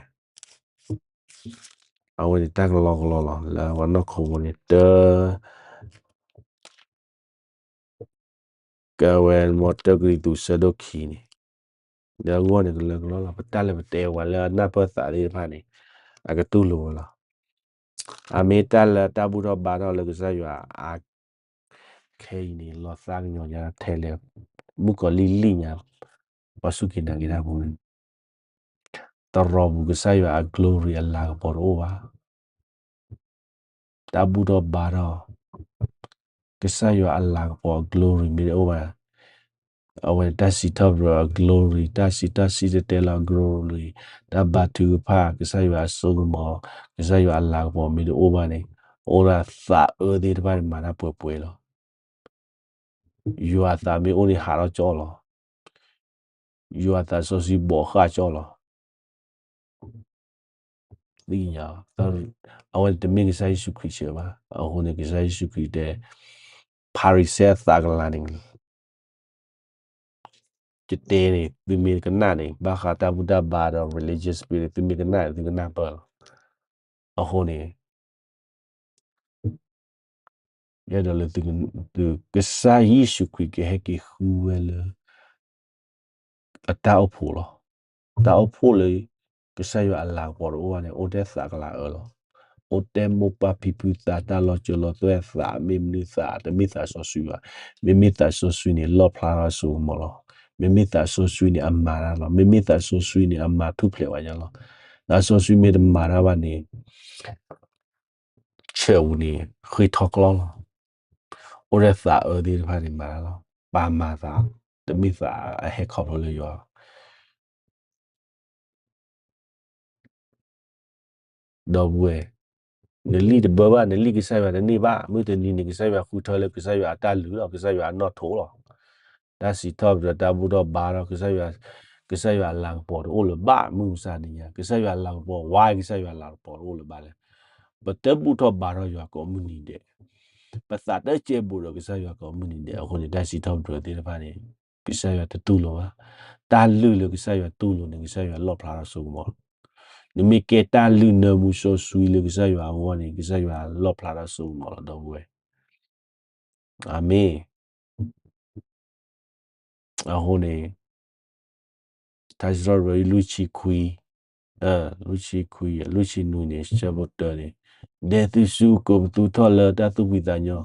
အဝဲန့ၣ်တၢ်ကလီကလီလီၤ လၢပှၤနီၢ်ခိပူၤန့ၣ် တၢ ကဝဲမ့ၢ်တၢကရံၣ်သူး ဆၢဒိၣ်ခံန့ၣ် ဒီးအဂီၢ်န့ၣ်ကလၢကလီလီၤ. ပတၢ်လၢပတဲဝဲလၢအနၢ်ပၢၢ်သးသ့ၣ်တဖၣ်န့ၣ် အကတူၢ်လိာ်ဝဲလီၤ. အမ့ၢ်တၢ်လၢတၢ်ဘူၣ်ထီၣ်ဘါထီၣ်လၢကစၢ်ယွၤအ ခဲအံၤန့ၣ် လီၤသးကညီၤညါထဲလဲၣ်, မုၣ်ကီၤလံၢ်လံၢ်ညါ ပှၤစူၢ်က့ၤနာ်က့ၤတၢ်ဖိန့ၣ် တရီးပူၤကစၢ်ယွၤအ glory အလၤကပီၤတအိၣ်ဘၣ်. တၢ်ဘူၣ်ထီၣ်ဘါထီၣ် ကစၢ်ယွၤအလၤကပီၤအ glory မ့ၢ်တအိၣ်ဘၣ်, အဝဲန့ၣ်တၢ်စံးထီၣ်ပတြၢၤအ glory, တၢ်စံးတၢ်စံၣ်တဲၤတဲလီၤအ glory, တၢ်ဘါထုကဖၣ် ကစၢ်ယွၤအစိကမီၤ, ကစၢ်ယွၤအလၤကပီၤမ့ၢ်တအိၣ်ဘၣ်န့ၣ်, အိၣ်ဒၣ်သးအၢသ့ၣ်တဖၣ်န့ၣ် မၤတၢ်ပှဲၤပှဲၤလီၤ. ယွၤသးမ့ၢ်အိၣ်န့ၣ်ဟးထီၣ်ကၠီလီၤ. ယွၤသးစီဆှံဘိးဃၣ်ကၠီလီၤ. သ့ၣ်ညါ, အဝဲန့ၣ်တမ့ၢ်ကစၢ်ယ့ၣ်ၡူးခရံာ်ဆၢဘၣ်. အဃိန့ၣ် ကစၢ်ယ့ၣ်ၡူးခရံာ်တဲ ဖၤရံၤၡဲအသးကလၤန့ၣ် ယတဲန့ၣ် သုမ့ၢ်ကနၣ်န့ၣ် ဘၣ်ဃးတၢ်ဘူၣ်တၢ်ဘါဒီး religious spirit သုမ့ၢ်ကနၣ်န့ၣ် သုကနၢ်ပၢၢ်လီၤ. အဃိန့ၣ် ယအဲၣ်ဒိးလၢသု, သု, ကစၢ်ယ့ၣ်ၡူးခရံာ်ကဟဲက့ၤဃုဝဲလၢ အတၢ်အိၣ်ဖှိၣ်လီၤ. တၢ်အိၣ်ဖှိၣ်လၢ ကစၢ်ယွၤအလၤကပီၤတအိၣ်ဘၣ်န့ၣ် အိၣ်ထဲသးကလၤအၢလီၤ. အိၣ်ထဲမိၢ်ပၢ်ဖံဖုသး တၢ်လီၤစၢၤလီၤသွဲၣ်သး မ့ၢ်မနုၤသး တမ့ၢ်သးစီဆှံဘၣ်. မ့မ့ၢ်သးစီဆှံန့ၣ် လီၣ်ဖျါထီၣ်စိကမီၤလီၤ. မ့မ့ၢ်သးစီဆှံန့ၣ် အမၤတၢ်လီၤ. မ့မ့ၢ်သးစီဆှံန့ၣ် အမၤထူၣ်ဖျဲးဝဲညါလီၤ. သးစီဆှံမ့ၢ်တမၤတၢ်ဘၣ်န့ၣ် ဆၢပူၤန့ၣ် ဃ့ထီၣ်ကျီလီၤ. အိၣ်ထဲသးအၢသ့ၣ်တဖၣ်န့ၣ်မၤတၢ်လီၤ. ပာ်မၤသး, တမ့ၢ်သးအဟဲခီဖျိလၢယွၤ ဒီပုၢ်ဝဲၢ်, နလံၣ်တဘၢဘၣ်, နလံၣ်ကစၢ်ယွၤတန့ၢ်ဘၣ်. မုၢ်တနံၤန့ၣ် ကစၢ်ယွၤဃုထၢလၢကစၢ်ယွၤအတၢ်လုၢ်လီၤ, ကစၢ်ယွၤအနီၣ်ထိးလီၤ. တၢ်စံးထီၣ်ပတြၢၤ တၢ်ဘူၣ်ထီၣ်ဘါထီၣ် ကစၢ်ယွၤ, ကစၢ်ယွၤအလၤကပီၤတအိၣ်လၢၤဘၣ်. မုၢ်မဆါတနံၤညါ ကစၢ်ယွၤအလၤကပီၤ why ကစၢ်ယွၤအလၤကပီၤတအိၣ်လၢၤဘၣ်လဲၣ်. ပတဘူၣ်ထီၣ်ဘါထီၣ်ယွၤကိးမုၢ်နံၤဒဲး, ပသးတစဲဘူးဒီးကစၢ်ယွၤကိးမုၢ်နံၤဒဲးအဃိန့ၣ် တၢ်စံးထီၣ်ပတြၢၤသ့ၣ်တဖၣ်န့ၣ် ကစၢ်ယွၤတတူၢ်လိာ်ဘၣ်. တၢ်လုၢ်လၢကစၢ်ယွၤတူၢ်လိာ်န့ၣ် ကစၢ်ယွၤလီၣ်ဖျါထီၣ်စိကမီၤလီၤ. နမ့ၢ်ကဲတၢ်လုၢ်နၢမူစီဆှံလၢကစၢ်ယွၤအဂီၢ်န့ၣ် ကစၢ်ယွၤလီၣ်ဖျါထီၣ်စိကမီၤလီၤ ဒီပုၢ်ဝဲၢ်. အၤမ့ၣ်. အဃိန့ၣ် ထါစံးထီၣ်ပတြၢၤ လွံၢ်ဆံခွံ, လွံၢ်ဆံခွံ, လွံၢ်ဆံနွံန့ၣ် ဆၢဖိတၢန့ၣ်, ဒဲသုစုကိးပသူထီၣ်လၢတၢ်သူၣ်ဖှံသးညီ,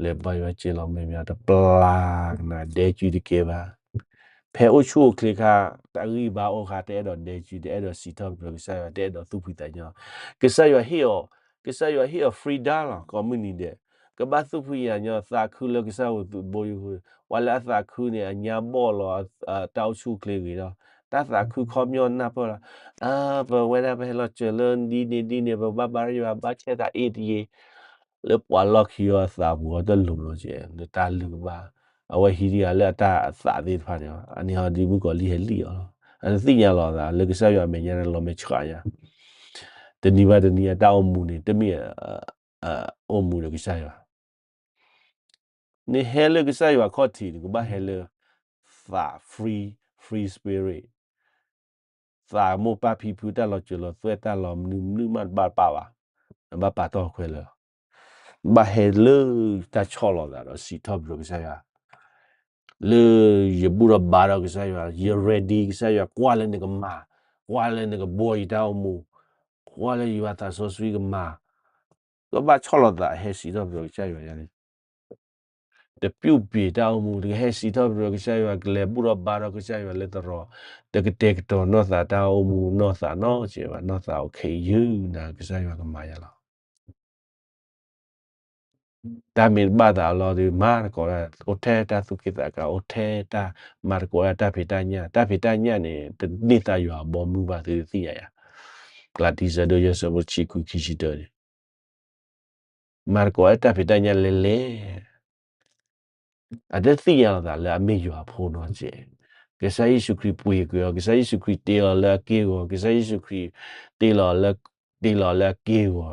လဲၤဘါယွၤစဲၤလီၤမဲာ်ညါ တပျၢ်ကနၣ်ဒဲကၠူတကဲဘၣ်. ဖဲအိၣ်ဆူၣ်အိၣ်ချ့ခါ, တၢ်ဂံၢ်ဘါအိၣ်ခါ တအဲၣ်ဒိးဒဲကၠူ, တအဲၣ်ဒိးစံးထီၣ်ပတြၢၤကစၢ်ယွၤ, တအဲၣ်ဒိးသူၣ်ဖှံသးညီ. ကစၢ်ယွၤဟ့ၣ်အီၤ, ကစၢ်ယွၤဟ့ၣ်အီၤ freedom လီၤ ကိးမုၢ်နံၤဒဲး. ကဘၣ်သူၣ်ဖှံသးညီ သးခုလၢကစၢ်ယွၤဘိယူၢ်ဃုာ်, ပှၤလၢအသးခုန့ၣ် အညါဘီၣ်လီၤ, တၢ်အိၣ်ဆူၣ်အိၣ်ချ့ဂ့ၤဒီး, တၢ်သးခုခီပညီနၢ်ပၢၢ်လီၤ. ပဝဲဒၣ်ပဟဲလီၤစၢၤလၢဒ်န့ၣ်ဒ်န့ၣ် ပဘၣ်ဘါယွၤဘၣ်ဆဲးသးအ့ၣ်တယ့ၢ်, လၢပှၤလီၢ်ခံအီၤသးပူၤအီၤတလိၤလီၤကဲ, နတၢ်လုၢ်ကဘၣ်, အဝဲဟံးဒံးဂၤလၢအတၢ်အသးသ့ၣ်တဖၣ်န့ၣ်, အန့ၣ်ဟီဒ်မုၣ်ကီၤလံၢ်ဟဲလံၣ်အီၤလီၤ. အတသ့ၣ်ညါလီၤသး လၢကစၢ်ယွၤအမဲာ်ညါန့ၣ်လီၤမဲာ်ဆှးညါ, တနံၤဘၣ်တနံၤအတၢ်အိၣ်မူန့ၣ် တမ့ၢ် အိၣ်မူဒီးကစၢ်ယွၤ. နဟဲလၢကစၢ်ယွၤခီၣ်ထံးန့ၣ် ကဘၣ်ဟဲလၢ သး free, free spirit, သးမိၢ်ပၢ်ဖံဖုတၢ်လီၤစၢၤလီၤသွဲၣ် တၢ်လီၤမနုၤမနုၤမးတဘၣ်ပာ်ဘၣ်, နဘၣ်ပာ်တီၢ်ခွဲးလၢာ်, ဘၣ်ဟဲလၢတၢ်ဆီၣ်လီၤသးဒီးစံးထီၣ်ပတြၢၤကစၢ်ယွၤ လၢယဘူၣ်ထီၣ်ဘါထီၣ်ကစၢ်ယွၤ, ယ ready ကစၢ်ယွၤ ကွၢ်လၢနကမၤ, ကွၢ်လၢနကဘှီယတၢ်အိၣ်မူ, ကွၢ်လၢယွၤသးစီဆှံကမၤ, ကဘၣ်ဆီၣ်လီၤသးဟဲစံးထီၣ်ပတြၢၤကစၢ်ယွၤန့ၣ်, တပျုၢ်ပံၤတၢ်အိၣ်မူ, တကဟဲစံးထီၣ်ပတြၢၤကစၢ်ယွၤ, ကလဲၤဘူၣ်ထီၣ်ဘါထီၣ်ကစၢ်ယွၤလၢသရိာ်, တကတဲာ်ကတီၤနီၢ်သးတၢ်အိၣ်မူ, နီၢ်သးနီတစဲးဘၣ်, နီၢ်သးအိၣ်ခဲအံၤယုၢ်နၤ ကစၢ်ယွၤကမၤယၤလီၤ. တၢ်မ့ၢ်တဘၣ်သးအလီၢ်ဒီး မၤသကိးဒၣ်, အိၣ်ထဲတၢ်သူၣ်က့သးကါ, အိၣ်ထဲတၢ်မၤသကိးဒၣ်တၢ်ဖံးတၢ်ညၣ်, တၢ်ဖံးတၢ်ညၣ်န့ၣ် တန့ၢ်သးယွၤအဘီအမုၢ်ဘၣ် သုတသ့ၣ်ညါယၤ. ကလၤတံဆၢဒိၣ်ယဲၢ်ဆၢဖိတဆံခွံခံဆံတၢန့ၣ် မၤသကိးတၢ်ဖံးတၢ်ညၣ်လဲၤလဲၤ အတသ့ၣ်ညါလီၤသးလၢအမ့ၢ်ယွၤအဖိနီတစဲး. ကစၢ်ယ့ၣ်ၡူးခရံာ်ပှ့ၤကွံာ်အီၤ, ကစၢ်ယ့ၣ်ၡူးခရံာ်တ့လီၤလၢအက့ၢ်အဂီၤ, ကစၢ်ယ့ၣ်ၡူးခရံာ်တ့လီၤလၢ, တ့လီၤလၢအက့ၢ်အဂီၤ,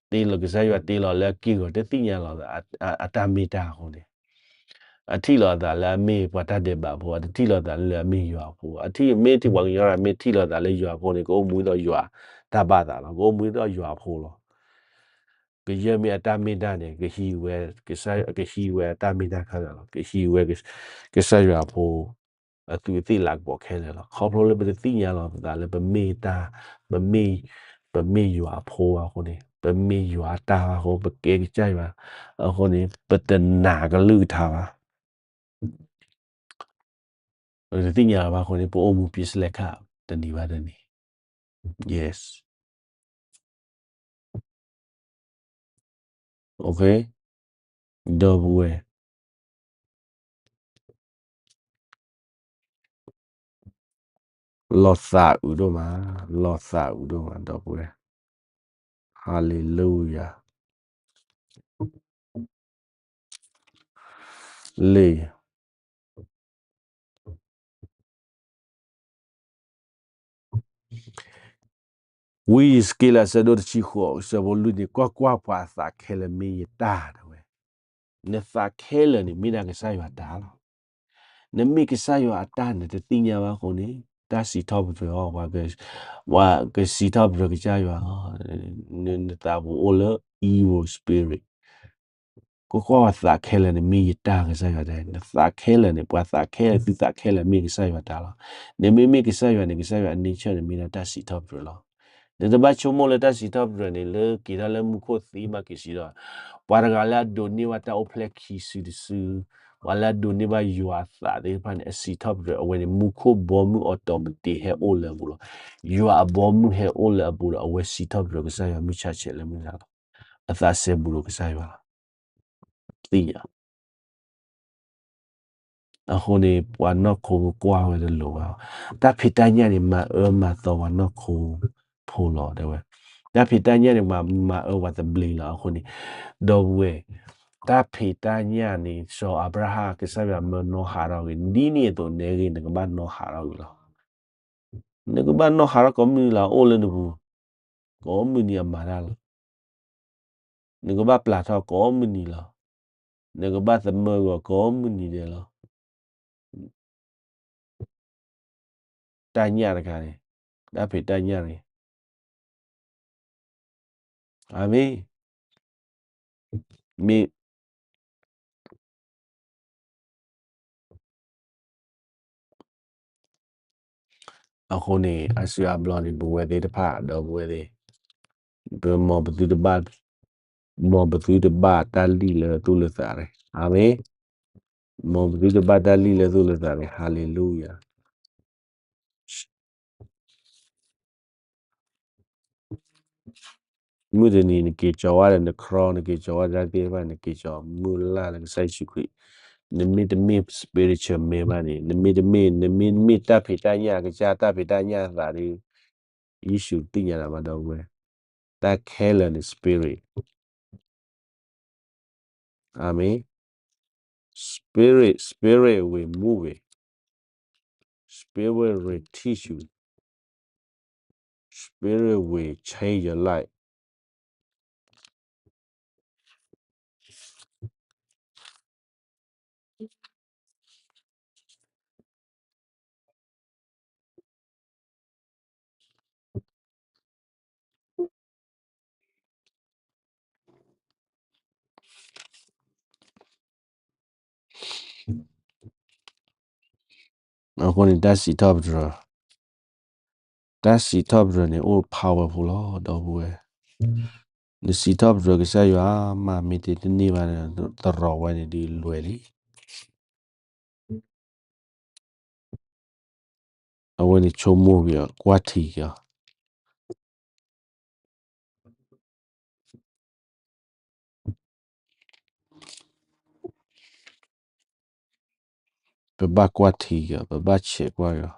တ့လီၤ, ကစၢ်ယွၤတ့လီၤလၢအက့ၢ်အဂီၤ, တသ့ၣ်ညါလီၤသး အတၢ်မ့ၢ်တၢ်အဃိန့ၣ် အထံၣ်လီၤသးလၢအမ့ၢ်ပှၤတၢ်ဒဲးဘးဖိ, အတထံၣ်လီၤသးလၢအမ့ၢ်ယွၤအဖိ. အထံၣ်မ့ၢ်ထံၣ်ပှၤကညီမ့ၢ်ထံၣ်လီၤသးလၢယွၤအဖိန့ၣ် ကအိၣ်မူဒ်ယွၤတၢ်ဘၣ်သးလီၤ, ကအိၣ်မူဒ်ယွၤအဖိလီၤ. ကယဲၢ်မ့ၢ်အတၢ်မ့ၢ်တၢ်န့ၣ် ကဟံးဝဲ, ကဟံးဝဲအတၢ်မ့ၢ်တၢ်ခါလီၤ, ကဟံးဝဲကစၢ်ယွၤအဖိ အသူးအသ့ၣ်လၤကပီၤခဲလၢာ်လီၤ. ခီဖျိလၢပတသ့ၣ်ညါလီၤပသးလၢပမ့ၢ်တၢ်, ပမ့ၢ်, ပမ့ၢ်ယွၤအဖိဘၣ်အဃိန့ၣ်, ပမ့ၢ်ယွၤအတၢ်ဘၣ်အဃိ, ပကဲကစၢ်ယွၤ, အဃိန့ၣ် ပတနာ်ကလုၢ်ကထါဘၣ်. ပတသ့ၣ်ညါဘၣ်အဃိန့ၣ် ပအိၣ်မူပျ့စလဲခါတနံၤဘၣ်တနံၤ. Yes. Okay. ဒီပုၢ်ဝဲၢ်, လီၤသးအုးဒိၣ်မး, လီၤသးအုးဒိၣ်မး ဒီပုၢ်ဝဲၢ်. Hallelujah. လံာ် ဝံယစက့လး အဆၢဒိၣ်တဆံဃိး အဆၢဖိလွံၢ်န့ၣ်, ကွၢ်ကွၢ်, ပှၤအသးခဲလၢာ်မ့ၢ်ယတၢ် တဲဝဲ. နသးခဲလၢာ်န့ၣ် မ့ၢ်ဒၣ်ကစၢ်ယွၤအတၢ်လီၤ. နမ့ၢ်ကစၢ်ယွၤအတၢ် နတသ့ၣ်ညါဘၣ်အဃိန့ၣ်, တၢ်စံးထီၣ်ပတြၢၤအီၤ, ပှၤကစံးထီၣ်ပတြၢၤကစၢ်ယွၤ, နသးပူၤအိၣ်လၢ evil spirit. ကွၢ်ကွၢ်, ပှၤသးခဲလၢာ်န့ၣ် မ့ၢ်ယတၢ်, ကစၢ်ယွၤတဲ. နသးခဲလၢာ်န့ၣ်, ပှၤသးခဲလၢာ်, သုသးခဲလၢာ်မ့ၢ်ကစၢ်ယွၤတၢ်လီၤ. နမ့မ့ၢ်ကစၢ်ယွၤန့ၣ်, ကစၢ်ယွၤအ nature န့ၣ် မ့ၢ်ဒၣ်တၢ်စံးထီၣ်ပတြၢၤလီၤ. နတဘၣ်ဆိကမိၣ်လၢတၢ်စံးထီၣ်ပတြၢၤန့ၣ် လၢက့ၤထီၣ်လၢမူခိၣ်သံမးက့ၤစံးဒီး, ပှၤတဂၤလၢအဒိးန့ၢ်ဘၣ်တၢ်အိၣ်ဖျဲၣ်ခံစုတစု, ပှၤလၢအဒိးန့ၢ်ဘၣ်ယွၤအသးသ့ၣ်တဖၣ်န့ၣ် အစံးထီၣ်ပတြၢၤ, အဝဲန့ၣ် မူခိၣ်ဘီမုၢ် automatic ဟဲအိၣ်လၢအပူၤလီၤ. ယွၤအဘီမုၢ်ဟဲအိၣ်လၢအပူၤဒီး အဝဲစံးထီၣ်ပတြၢၤကစၢ်ယွၤ မုၢ်ဆါဆဲးလၢမုၢ်နၤလီၤ. အသးစဲဘူးဒီးကစၢ်ယွၤလီၤ. သ့ၣ်ညါ. အဃိန့ၣ် ပှၤနီၢ်ခိကွၢ်ဝဲတလိၤဘၣ်. တၢ်ဖံးတၢ်ညၣ်န့ၣ် မၤအၢမၤသီပှၤနီၢ်ခိဖိလီၤ တဲဝဲ. တၢ်ဖံးတၢ်ညၣ်န့ၣ် မၤအၢပှၤသဘျ့လီၤ. အဃိန့ၣ်, ဒီပုၢ်ဝဲၢ်, တၢ်ဖံးတၢ်ညၣ်န့ၣ် စီၤအၤဘြၤဟၣ် ကစၢ်ယွၤမၢနီၢ်ဟးထီၣ်ဂ့ၤ, ဒ်န့ၣ်အသိးန့ၣ်ဂ့ၤ နကဘၣ်နီၢ်ဟးထီၣ်ဂ့ၤလီၤ. နကဘၣ်နီၢ်ဟးထီၣ်ကိးမုၢ်နံၤလီၤ, အိၣ်လၢနပူၤ, ကိးမုၢ်နံၤအမၤတၢ်လီၤ. နကဘၣ်ပျၢ်ထီၣ်ကိးမုၢ်နံၤလီၤ. နကဘၣ်သမၢဂီၤကိးမုၢ်နံၤဒဲးလီၤ. တၢ်ညၣ်တခါန့ၣ်, တၢ်ဖံးတၢ်ညၣ်န့ၣ်, အၤမ့ၣ်, မ့ၢ် အဃိန့ၣ် အါစုအါဘျီန့ၣ် ပဝဲသ့ၣ်တဖၣ် ဒီပုၢ်ဝဲၢ်သ့ၣ်, ပမ်ပသုတဘၣ်, မ်ပသုတဘၣ်တၢ်လံၣ်လၢသူၣ်လၢသးန့ၣ်, အၤမ့ၣ်, မ်ပသုတဘၣ်တၢ်လံၣ်လၢသူၣ်လၢသးန့ၣ်, ဟါလ့လူယၤ. မုၢ်တနံၤနက့ၤကၠီၤဝဲဒီးနခီ, နက့ၤကၠီၤဝဲဒၣ်သ့ၣ်တဖၣ်, နက့ၤကၠီၤမုၢ်လၢ်လၢကစၢ်ယ့ၣ်ၡူးခရံာ်, နမ့တမ့ၢ် spiritual man ဘၣ်န့ၣ်, နမ့တမ့ၢ်, နမ့မ့ၢ်တၢ်ဖံးတၢ်ညၣ်ကစၢ်, တၢ်ဖံးတၢ်ညၣ်အသးဒီး, ယ့ၣ်ၡူးသ့ၣ်ညါနၤဘၣ် ဒီပုၢ်ဝဲၢ်, တၢ်ခဲလၢာ်န့ၣ် spirit. အၤမ့ၣ်. Spirit, spirit will move it. Spirit will teach you. Spirit will change your life. အဃိန့ၣ် တၢ်စံးထီၣ်ပတြၢၤ, တၢ်စံးထီၣ်ပတြၢၤန့ၣ် အိၣ် powerful လီၤ ဒီပုၢ်ဝဲၢ်. နစံးထီၣ်ပတြၢၤကစၢ်ယွၤမး မ့ၢ်တန့ၢ်ဘၣ်န့ၣ် သရိာ်ဝဲန့ၣ်ဒုးလွဲၢ်လံ. အဝဲန့ၣ်ဆိကမိၣ်က့ၤအီၤ ကွၢ်ထံက့ၤအီၤ. ပဘၣ်ကွၢ်ထံက့ၤအီၤ, ပဘၣ်ဆဲးကွၢ်က့ၤ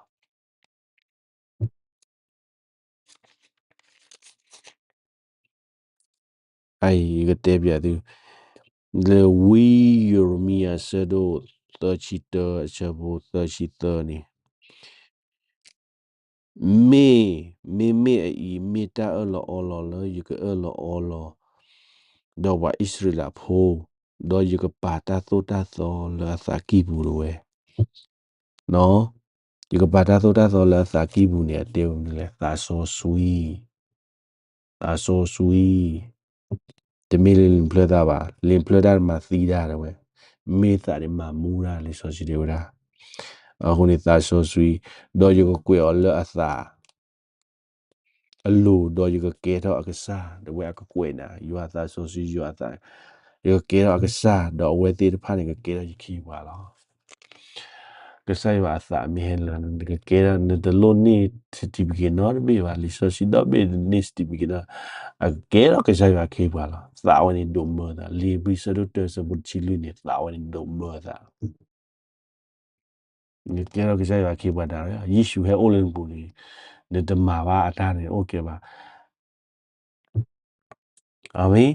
အီၤ. အအံၤ ယကတဲပျးသု, လၢဝံယံးရမံယၤ အဆၢဒိၣ်သၢဆံတၢ အဆၢဖိသၢဆံသၢန့ၣ်, မ့ၢ်, မ့မ့ၢ်အအံၤ မ့ၢ်တၢ်အၢၣ်လီၤအီလီၤလၢယကအၢၣ်လီၤအီလီၤ ဒီးပှၤအံၣ်စရ့လးဖိ, ဒီးယကပာ်တၢ်သိၣ်တၢ်သီလၢအသးကံၢ်ပူၤတဝဲ. ယကပာ်တၢ်သိၣ်တၢ်သီလၢအသးကံၢ်ပူၤန့ၣ် အတဲဝဲမနုၤလဲၣ်, သးစီဆှံ, သးစီဆှံ. တမ့ၢ်လၢလံာ်ဖျၢၣ်သးဘၣ်, လံာ်ဖျၢၣ်တၢ်မၤသံတၢ်တဝဲ, မ့ၢ်သးန့ၣ်မၤမူတၢ် လံာ်စီဆှံတဲဝဲဒၣ်. အဃိန့ၣ်သးစီဆှံ, ဒီးယကကွဲးအီၤလၢအသး အလိၤ, ဒီးယကကဲထီၣ်အကစၢ်, ဒီးဝဲအကကွဲးနၤ, ယွၤသးစီဆှံယွၤအသး, ယကကဲထီၣ်အကစၢ်, ဒီးအဝဲသ့ၣ်တဖၣ်န့ၣ်ကကဲထီၣ်ယခ့ပှၤလီၤ. ကစၢ်ယွၤအသးမ့ၢ်ဟဲလီၤ နကကဲထီၣ် နတလိၣ်န့ၢ် certificate နီတဘ့ၣ်ဘၣ်, လံာ်စီဆှံဒီဘ့ၣ်န့ၢ် certificate နီ, အကကဲထီၣ်ကစၢ်ယွၤခ့ပှၤလီၤ. သးဝဲန့ၣ်ဒိးမၢသး, လံာ်ဧ့ၤဘြံၤဆၢဒိၣ်တၢဆၢဖိတဆံလွံၢ်န့ၣ် သးဝဲန့ၣ်ဒိးမၢသး နကဲထီၣ်ကစၢ်ယွၤခ့ပှၤဒၣ်, ယ့ၣ်ၡူးဟဲအိၣ်လၢနပူၤန့ၣ် နတမၤဘၣ်အတၢ်န့ၣ်အိၣ်ကဲဘၣ်. အမ့ၢ်,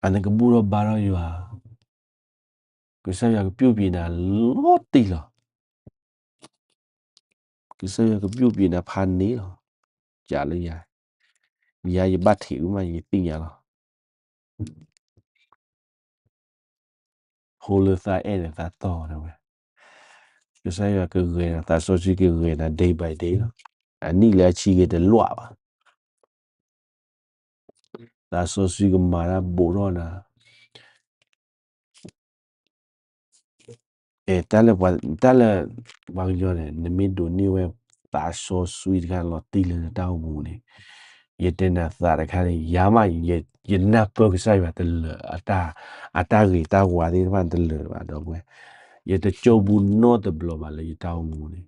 အနကဘူၣ်ထီၣ်ဘါထီၣ်ယွၤ, ကစၢ်ယွၤကပျိၣ်ပံၤနၤလီၤတံၢ်လီၤ. ကစၢ်ယွၤကပျိၣ်ပံၤနၤဖးန့ၣ်လီၤ. ကးလၢယၤ, ယၤယဘၣ်ထံးအုမး ယသ့ၣ်ညါလီၤ. ဖိလၢသးအဲၣ်န့ၣ်သးတီၢ်ဝဲ, ကစၢ်ယွၤကဂဲၤနၤ, သးစီဆှံကဂဲၤနၤ day by day လီၤ. အနံၣ်လၢအဆံက့ၤတလွၣ်ဘၣ်. သးစီဆှံကမၤတၢ်ဘူးထီၣ်နၤ, အဲ, တၢ်လၢ, တၢ်လၢပှၤကညီန့ၣ် နမ့ၢ်ဒိးန့ၢ်ဝဲ သးစီဆှံတခါလီၤတံၢ်လၢနတၢ်အိၣ်မူန့ၣ်, ယတဲနၤသးတခါန့ၣ် ယၤမး, ယနၢ်ပၢၢ်ကစၢ်ယွၤတလၢာ်, အတၢ်ဂ့ၤတၢ်ဝါသ့ၣ်တဖၣ်တလၢာ်ဘၣ်ဒီးဝဲ, ယတကၠိဘူးနီတဘျီဘၣ်လၢယတၢ်အိၣ်မူန့ၣ်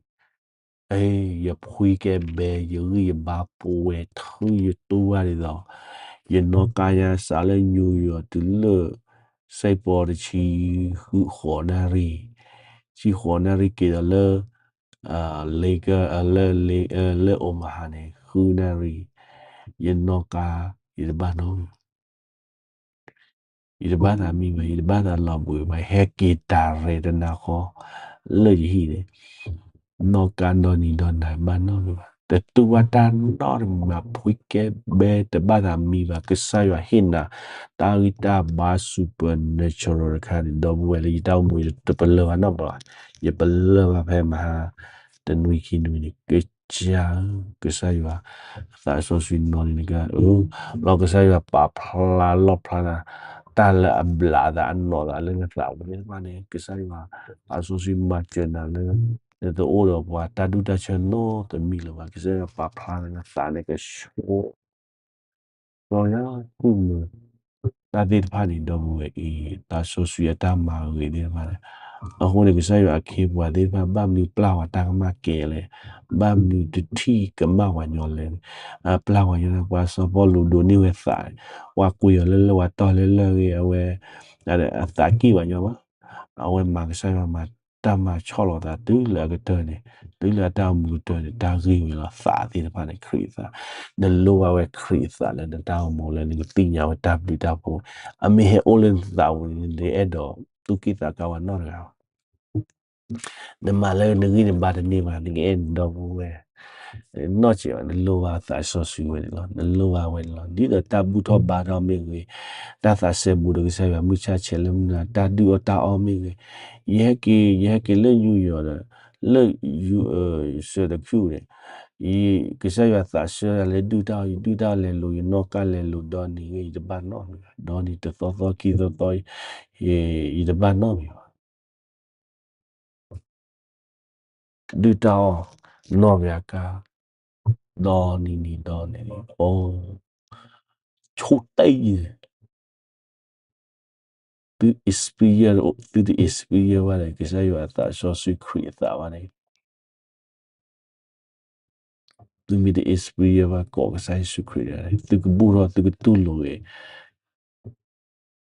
အဲ, ယဖှံကဲဘဲ, ယဂံၢ်ယဘါပှဲၤ, ထုယတူၢ်ဘၣ်ဒ်သိး, ယနီၢ်ကါညါစးလၢ New York တုၤလၢ စဲးပီတဆံဃုဃိးနၣ်ရံၣ်, ဆံဃိးနၣ်ရံၣ်က့ၤဒီးလၢ Lakers လၢ လၢ Omaha န့ၣ် ဃုနၣ်ရံၣ်, ယနီၢ်ကါ, ယတဘၣ်နီတမံၤ ယတဘၣ်သးမံဘၣ်, ယတဘၣ်သးလီၤဘှံးဘၣ်, ဟဲက့ၤတၢ်ရဲၣ်တနၤဃီ လၢယဟံၣ်န့ၣ်, နီၢ်ကါဒီနံၤဒီနၤဘၣ်နီတမံၤဘၣ်, တတူၢ်ဘၣ်တၢ်နီတမံၤဘၣ်, ဖှံကဲဘဲတဘၣ်သးမံဘၣ်, ကစၢ်ယွၤဟ့ၣ်နၤ တၢ်ဂံၢ်တၢ်ဘါ supernatural တခါန့ၣ် ဒီပုၢ်ဝဲၢ်လၢယတၢ်အိၣ်မူ ယတပလၢၢ်ဘၣ်နီတဘျီ, ယပလၢၢ်ဘၣ်ဖဲမဟါ တနွံခံနွံန့ၣ် ကစၢ်ဧၢ, ကစၢ်ယွၤ သးစီဆှံနီၢ်န့ၣ်နက, လီၤကစၢ်ယွၤပာ်ဖျါလီၣ်ဖျါနၤ, တၢ်လၢအဘျးသးအနီၢ်သးလၢနသးပူၤသ့ၣ်တဖၣ်န့ၣ် ကစၢ်ယွၤ သးစီဆှံမၤစၢၤနၤလၢ နတအိၣ်ဒီးပှၤတၢ်ဒူၣ်တၢ်ဆၢနီတမံၤလၢၤဘၣ်, ကစၢ်ယွၤပာ်ဖျါနၤလၢနသးန့ၣ်ကဆှိ လီၤယၤ ကူၣ်မုာ် တၢ်သ့ၣ်တဖၣ်န့ၣ် ဒီပုၢ်ဝဲၢ်အံၤ သးစီဆှံအတၢ်မၤဂ့ၤသ့ၣ်တဖၣ်န့ၣ်, အဃိန့ၣ် ကစၢ်ယွၤအခ့အပှၤသ့ၣ်တဖၣ် ဘၣ်မနုၤပျၢ်ဝဲတၢ်ကမၣ်ကဲလဲၣ်, ဘၣ်မနုၤတထံၣ်ကမၣ်ပှၤညီလဲၣ်, အပျၢ်ပှၤညီန့ၣ် ပှၤစီၤပီလူးဒိးန့ၢ်ဝဲသး, ပှၤကွံာ်အီၤလၢလၢၢ် ပှၤတီၢ်လၢလၢၢ်ဂ့ၤ အဝဲ အသးကံၣ်ပှၤညီဘၣ်, အဝဲမၤကစၢ်ယွၤမၤ တၢ်မၤဆီၣ်လီၤသးတုၤလၢအကတၢၢ်န့ၣ်, တုၤလၢအတၢ်အိၣ်မူကတၢၢ်န့ၣ် တၢ်ဂ့ၢ်ဝဲလီၤသးသ့ၣ်တဖၣ်န့ၣ် ခရံာ်အသး, နလိၣ်ဘၣ်ဝဲခရံာ်အသးလၢနတၢ်အိၣ်မူလၢနကသ့ၣ်ညါဝဲတၢ်ဘျုးတၢ်ဖှိၣ်, အမ့ၢ်ဟဲအိၣ်လၢနသးပူၤန့ၣ် နအဲၣ်ဒိးသူၣ်က့ၣ်သးကါဝဲနီတဂၤဘၣ် နမၤလၢနဂံၢ်နဘါတန့ၢ်ဘၣ် နကအဲၣ်နဒီပုၢ်ဝဲၢ်, နီၢ်စဲးဘၣ် နလိၣ်ဘၣ်သးစီဆှံဝဲန့ၣ်လီၤ, နလိၣ်ဘၣ်ဝဲန့ၣ်လီၤ, ဒ်သိးတၢ်ဘူၣ်ထီၣ်ဘါထီၣ်မ့ၢ်ဂ့ၤ, တၢ်သးစဲဘူးဒီးကစၢ်ယွၤမုၢ်ဆါဆဲးလၢမုၢ်နၤ တၢ်ဒုၣ်အီၣ်တၢ်အီၣ်မ့ၢ်ဂ့ၤ, ယဟဲက့ၤ ယဟဲက့ၤလၢ New York ဒီး လၢ စၢၤတခုၣ်န့ၣ်, ကစၢ်ယွၤသးဆှၢယၤလၢဒုၣ်တၢ်အီၣ် ယဒုၣ်တၢ်အီၣ်လဲၤလိၤ ယနီၢ်ကါလဲၤလိၤ ဒီနံၤဂ့ၤ ယတဘၣ်နီတမံၤဘၣ်, ဒီနံၤတသီသီခံသီသီ ယတဘၣ်နီတမံၤဘၣ် ဒုၣ်တၢ်အီၣ် နီၢ်ကါ ဒီနံၤနံၤဒီနံၤ အိ ဆိတ့ၢ် သု experience သုတ experience ဘၣ်န့ၣ် ကစၢ်ယွၤအသးစီဆှံခရံာ်အသးဘၣ်န့ၣ် သုမ့ၢ်တ experience ဘၣ်ကိးကစၢ်ယ့ၣ်ၡူးခရံာ်န့ၣ် သုကဘူၣ်ထီၣ် သုကတူၢ်လိာ်ဂ့ၤ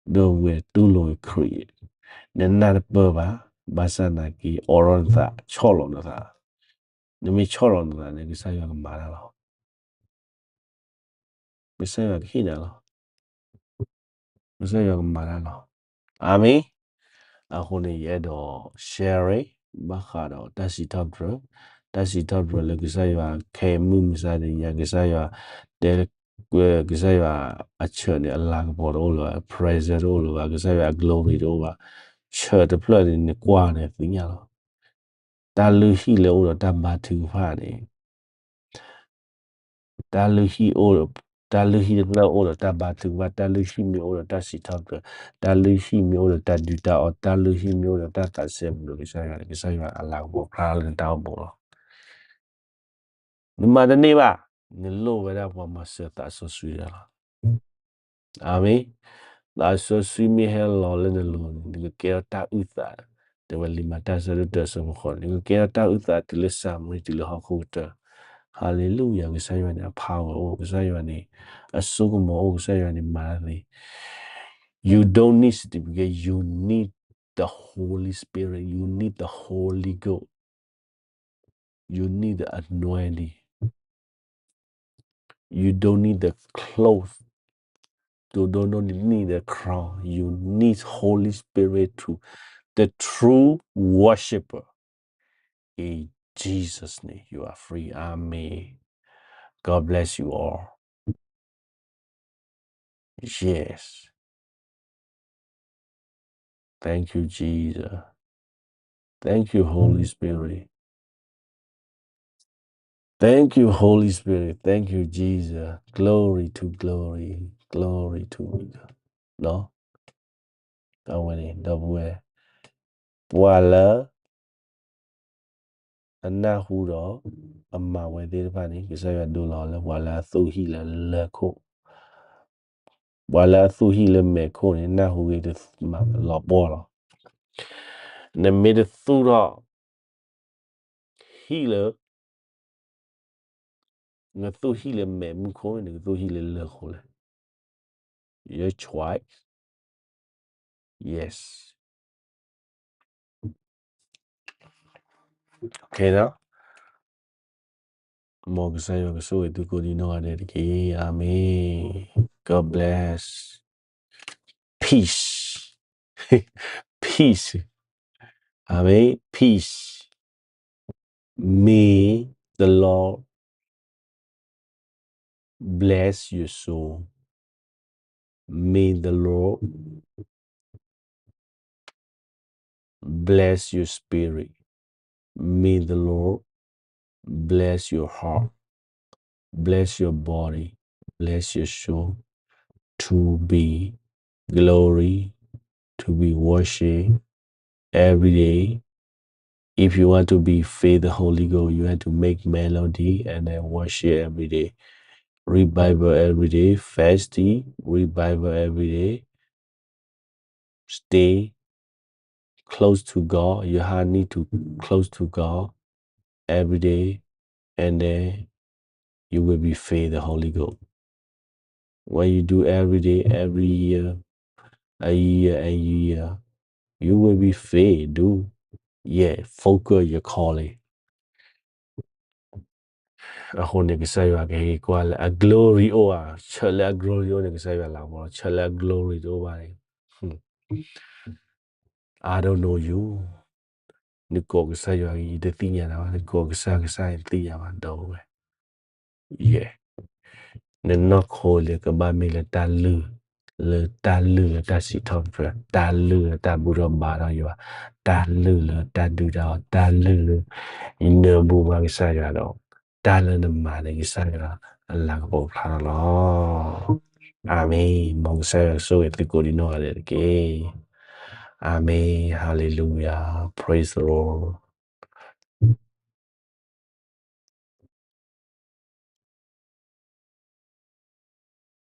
ဒီပုၢ်ဝဲၢ်တူၢ်လိာ်ဂ့ၤခရံာ်, နနၢ်တပၢၢ်ဘၣ်, ဘၣ်ဆၣ်နာ်က့ အိးထီၣ်နသး ဆီၣ်လီၤနသး, နမ့ၢ်ဆီၣ်လီၤနသးန့ၣ် ကစၢ်ယွၤကမၤတၢ်လီၤ. ကစၢ်ယွၤကဟ့ၣ်နၤလီၤ. ကစၢ်ယွၤကမၤတၢ်လီၤ. အၤမ့ၣ်. အဃိန့ၣ် ယအဲၣ်ဒိး share ဘၣ်ဃးဒီးတၢ်စံးထီၣ်ပတြၢၤ, တၢ်စံးထီၣ်ပတြၢၤလၢကစၢ်ယွၤ ခဲအံၤမုၢ်မဆါတနံၤညါ ကစၢ်ယွၤတဲ ကစၢ်ယွၤအဆၢန့ၣ် အလၤကပီၤတအိၣ်လၢၤဘၣ်, presence တအိၣ်လၢၤဘၣ်, ကစၢ်ယွၤအ glory တအိၣ်ဘၣ်. ဆၢတဖျၢၣ်န့ၣ် နကွၢ်န့ၣ်သ့ၣ်ညါလီၤ. တၢ်လုၢ်ဟံၣ်လၢအိၣ်ဒီးတၢ်ဘါထုကဖၣ်န့ၣ် တၢ်လုၢ်ဟံၣ်အိၣ်ဒီး တၢ်လုၢ်ဟံၣ်တဖျၢၣ်အိၣ်ဒီးတၢ်ဘါထုကဖၣ်, တၢ်လုၢ်ဟံၣ်မ့ၢ်အိၣ်ဒီးတၢ်စံးထီၣ်ပတြၢၤ, တၢ်လုၢ်ဟံၣ်မ့ၢ်အိၣ်ဒီးတၢ်ဒုၣ်တၢ်အီၣ်, တၢ်လုၢ်ဟံၣ်မ့ၢ်အိၣ်ဒီးတၢ်သးစဲဘူးဒီးကစၢ်ယွၤန့ၣ် ကစၢ်ယွၤအလၤကပီၤဖျါလၢနတၢ်အိၣ်မူလီၤ. နမၤတန့ၢ်ဘၣ်, နလိၣ်ဝဲဒၣ်ပှၤမၤစၢၤသးစီဆှံတဂၤလီၤ. အၤမ့ၣ်. သးစီဆှံမ့ၢ်ဟဲလီၤလၢနလိၤန့ၣ် နကကဲထီၣ်တၢ်အုၣ်သး, တဲဝဲလံာ်မၤတၢ်ဆၢဒိၣ်တၢဆၢဖိဃိးန့ၣ် နကကဲထီၣ်တၢ်အုၣ်သးတုၤလၢစၤမရံ တုၤလၢဟီၣ်ခိၣ်ကတၢၢ်. Hallelujah, ကစၢ်ယွၤန့ၣ် အ power အိၣ်, ကစၢ်ယွၤန့ၣ် အစိကမီၤအိၣ်, ကစၢ်ယွၤန့ၣ်မၤသ့. You don't need certificate, you need the Holy Spirit, you need the Holy Ghost. You need the anointing. You don't need the clothes. You don't need the crown. You need Holy Spirit to the true worshiper. In Jesus' name, you are free. Amen. God bless you all. Yes. Thank you, Jesus. Thank you, Holy Spirit. Thank you, Holy Spirit. Thank you, Jesus. Glory to glory. Glory to God. အဝဲန့ၣ် ဒီပုၢ်ဝဲၢ်, ပှၤလၢ အနၢ်ဟူဒီး အမၤဝဲသ့ၣ်တဖၣ်န့ၣ် ကစၢ်ယွၤဒိလီၤလၢပှၤလၢအသူၣ်ဟံၣ်လၢလၢၢ်ခိၣ်, ပှၤလၢအသူၣ်ဟံၣ်လၢမဲးခိၣ်န့ၣ် နၢ်ဟူဂ့ၤတမၤလီၤပှီၢ်လီၤ. နမ့ၢ်တသူၣ်ထီၣ် ဟံၣ်လၢ နကသူၣ်ဟံၣ်လၢမဲးမုၢ်ခိၣ် နကသူၣ်ဟံၣ်လၢလၢၢ်ခိၣ်လဲၣ်. Your choice. Yes. Okay, now. မ်ကစၢ်ယွၤကဆိၣ်ဂ့ၤသုကိးဒံနီၢ်ဂၤဒဲးတက့ၢ်. အၤမ့ၣ်. God bless. Peace. Peace. Amen. Peace. May the Lord bless your soul. May the Lord bless your spirit. May the Lord bless your heart, bless your body, bless your soul to be glory, to be worship every day. If you want to be filled the Holy Ghost, you have to make melody and then worship every day. Read Bible every day, fasting, read Bible every day. Stay close to God. Your heart need to close to God every day, and then you will be filled the Holy Ghost. When you do every day, every year, a year and year, you will be filled, dude. Yeah, focus your calling. အဃိန့ၣ် ကစၢ်ယွၤကဟ့ၣ်ကွၢ်လၢအ glory အိၣ်ဧါ, ဆၢလၢအ glory အိၣ်န့ၣ် ကစၢ်ယွၤလၤကပီၤ, ဆၢလၢအ glory တအိၣ်ဘၣ်န့ၣ် I don't know you. နကိးကစၢ်ယွၤဂ့ၤ ယတသ့ၣ်ညါနၤဘၣ်, နကိးကစၢ် ကစၢ်ယွၤ ယတသ့ၣ်ညါဘၣ် ဒီပုၢ်ဝဲၢ်. Yeah. နနီၢ်ခိလၢကဘၣ်မ့ၢ်လၢတၢ်လုၢ်, လၢတၢ်လုၢ်လၢတၢ်စံးထီၣ်ပတြၢၤ, တၢ်လုၢ်လၢတၢ်ဘူၣ်ထီၣ်ဘါထီၣ်ယွၤ, တၢ်လုၢ်လၢတၢ်ဒုၣ်တၢ်အီၣ်, တၢ်လုၢ်လၢ နနၢမူဘၣ်ကစၢ်ယွၤဒီး တၢ်လၢနမၤန့ၣ် ကစၢ်ယွၤအလၤကပီၤဖျါထီၣ်လီၤ. အၤမ့ၣ်. မ်ကစၢ်ယွၤကဆိၣ်ဂ့ၤသုကိးဒံနီၢ်ဂၤဒဲးတက့ၢ်. အၤမ့ၣ်. Hallelujah. Praise the Lord.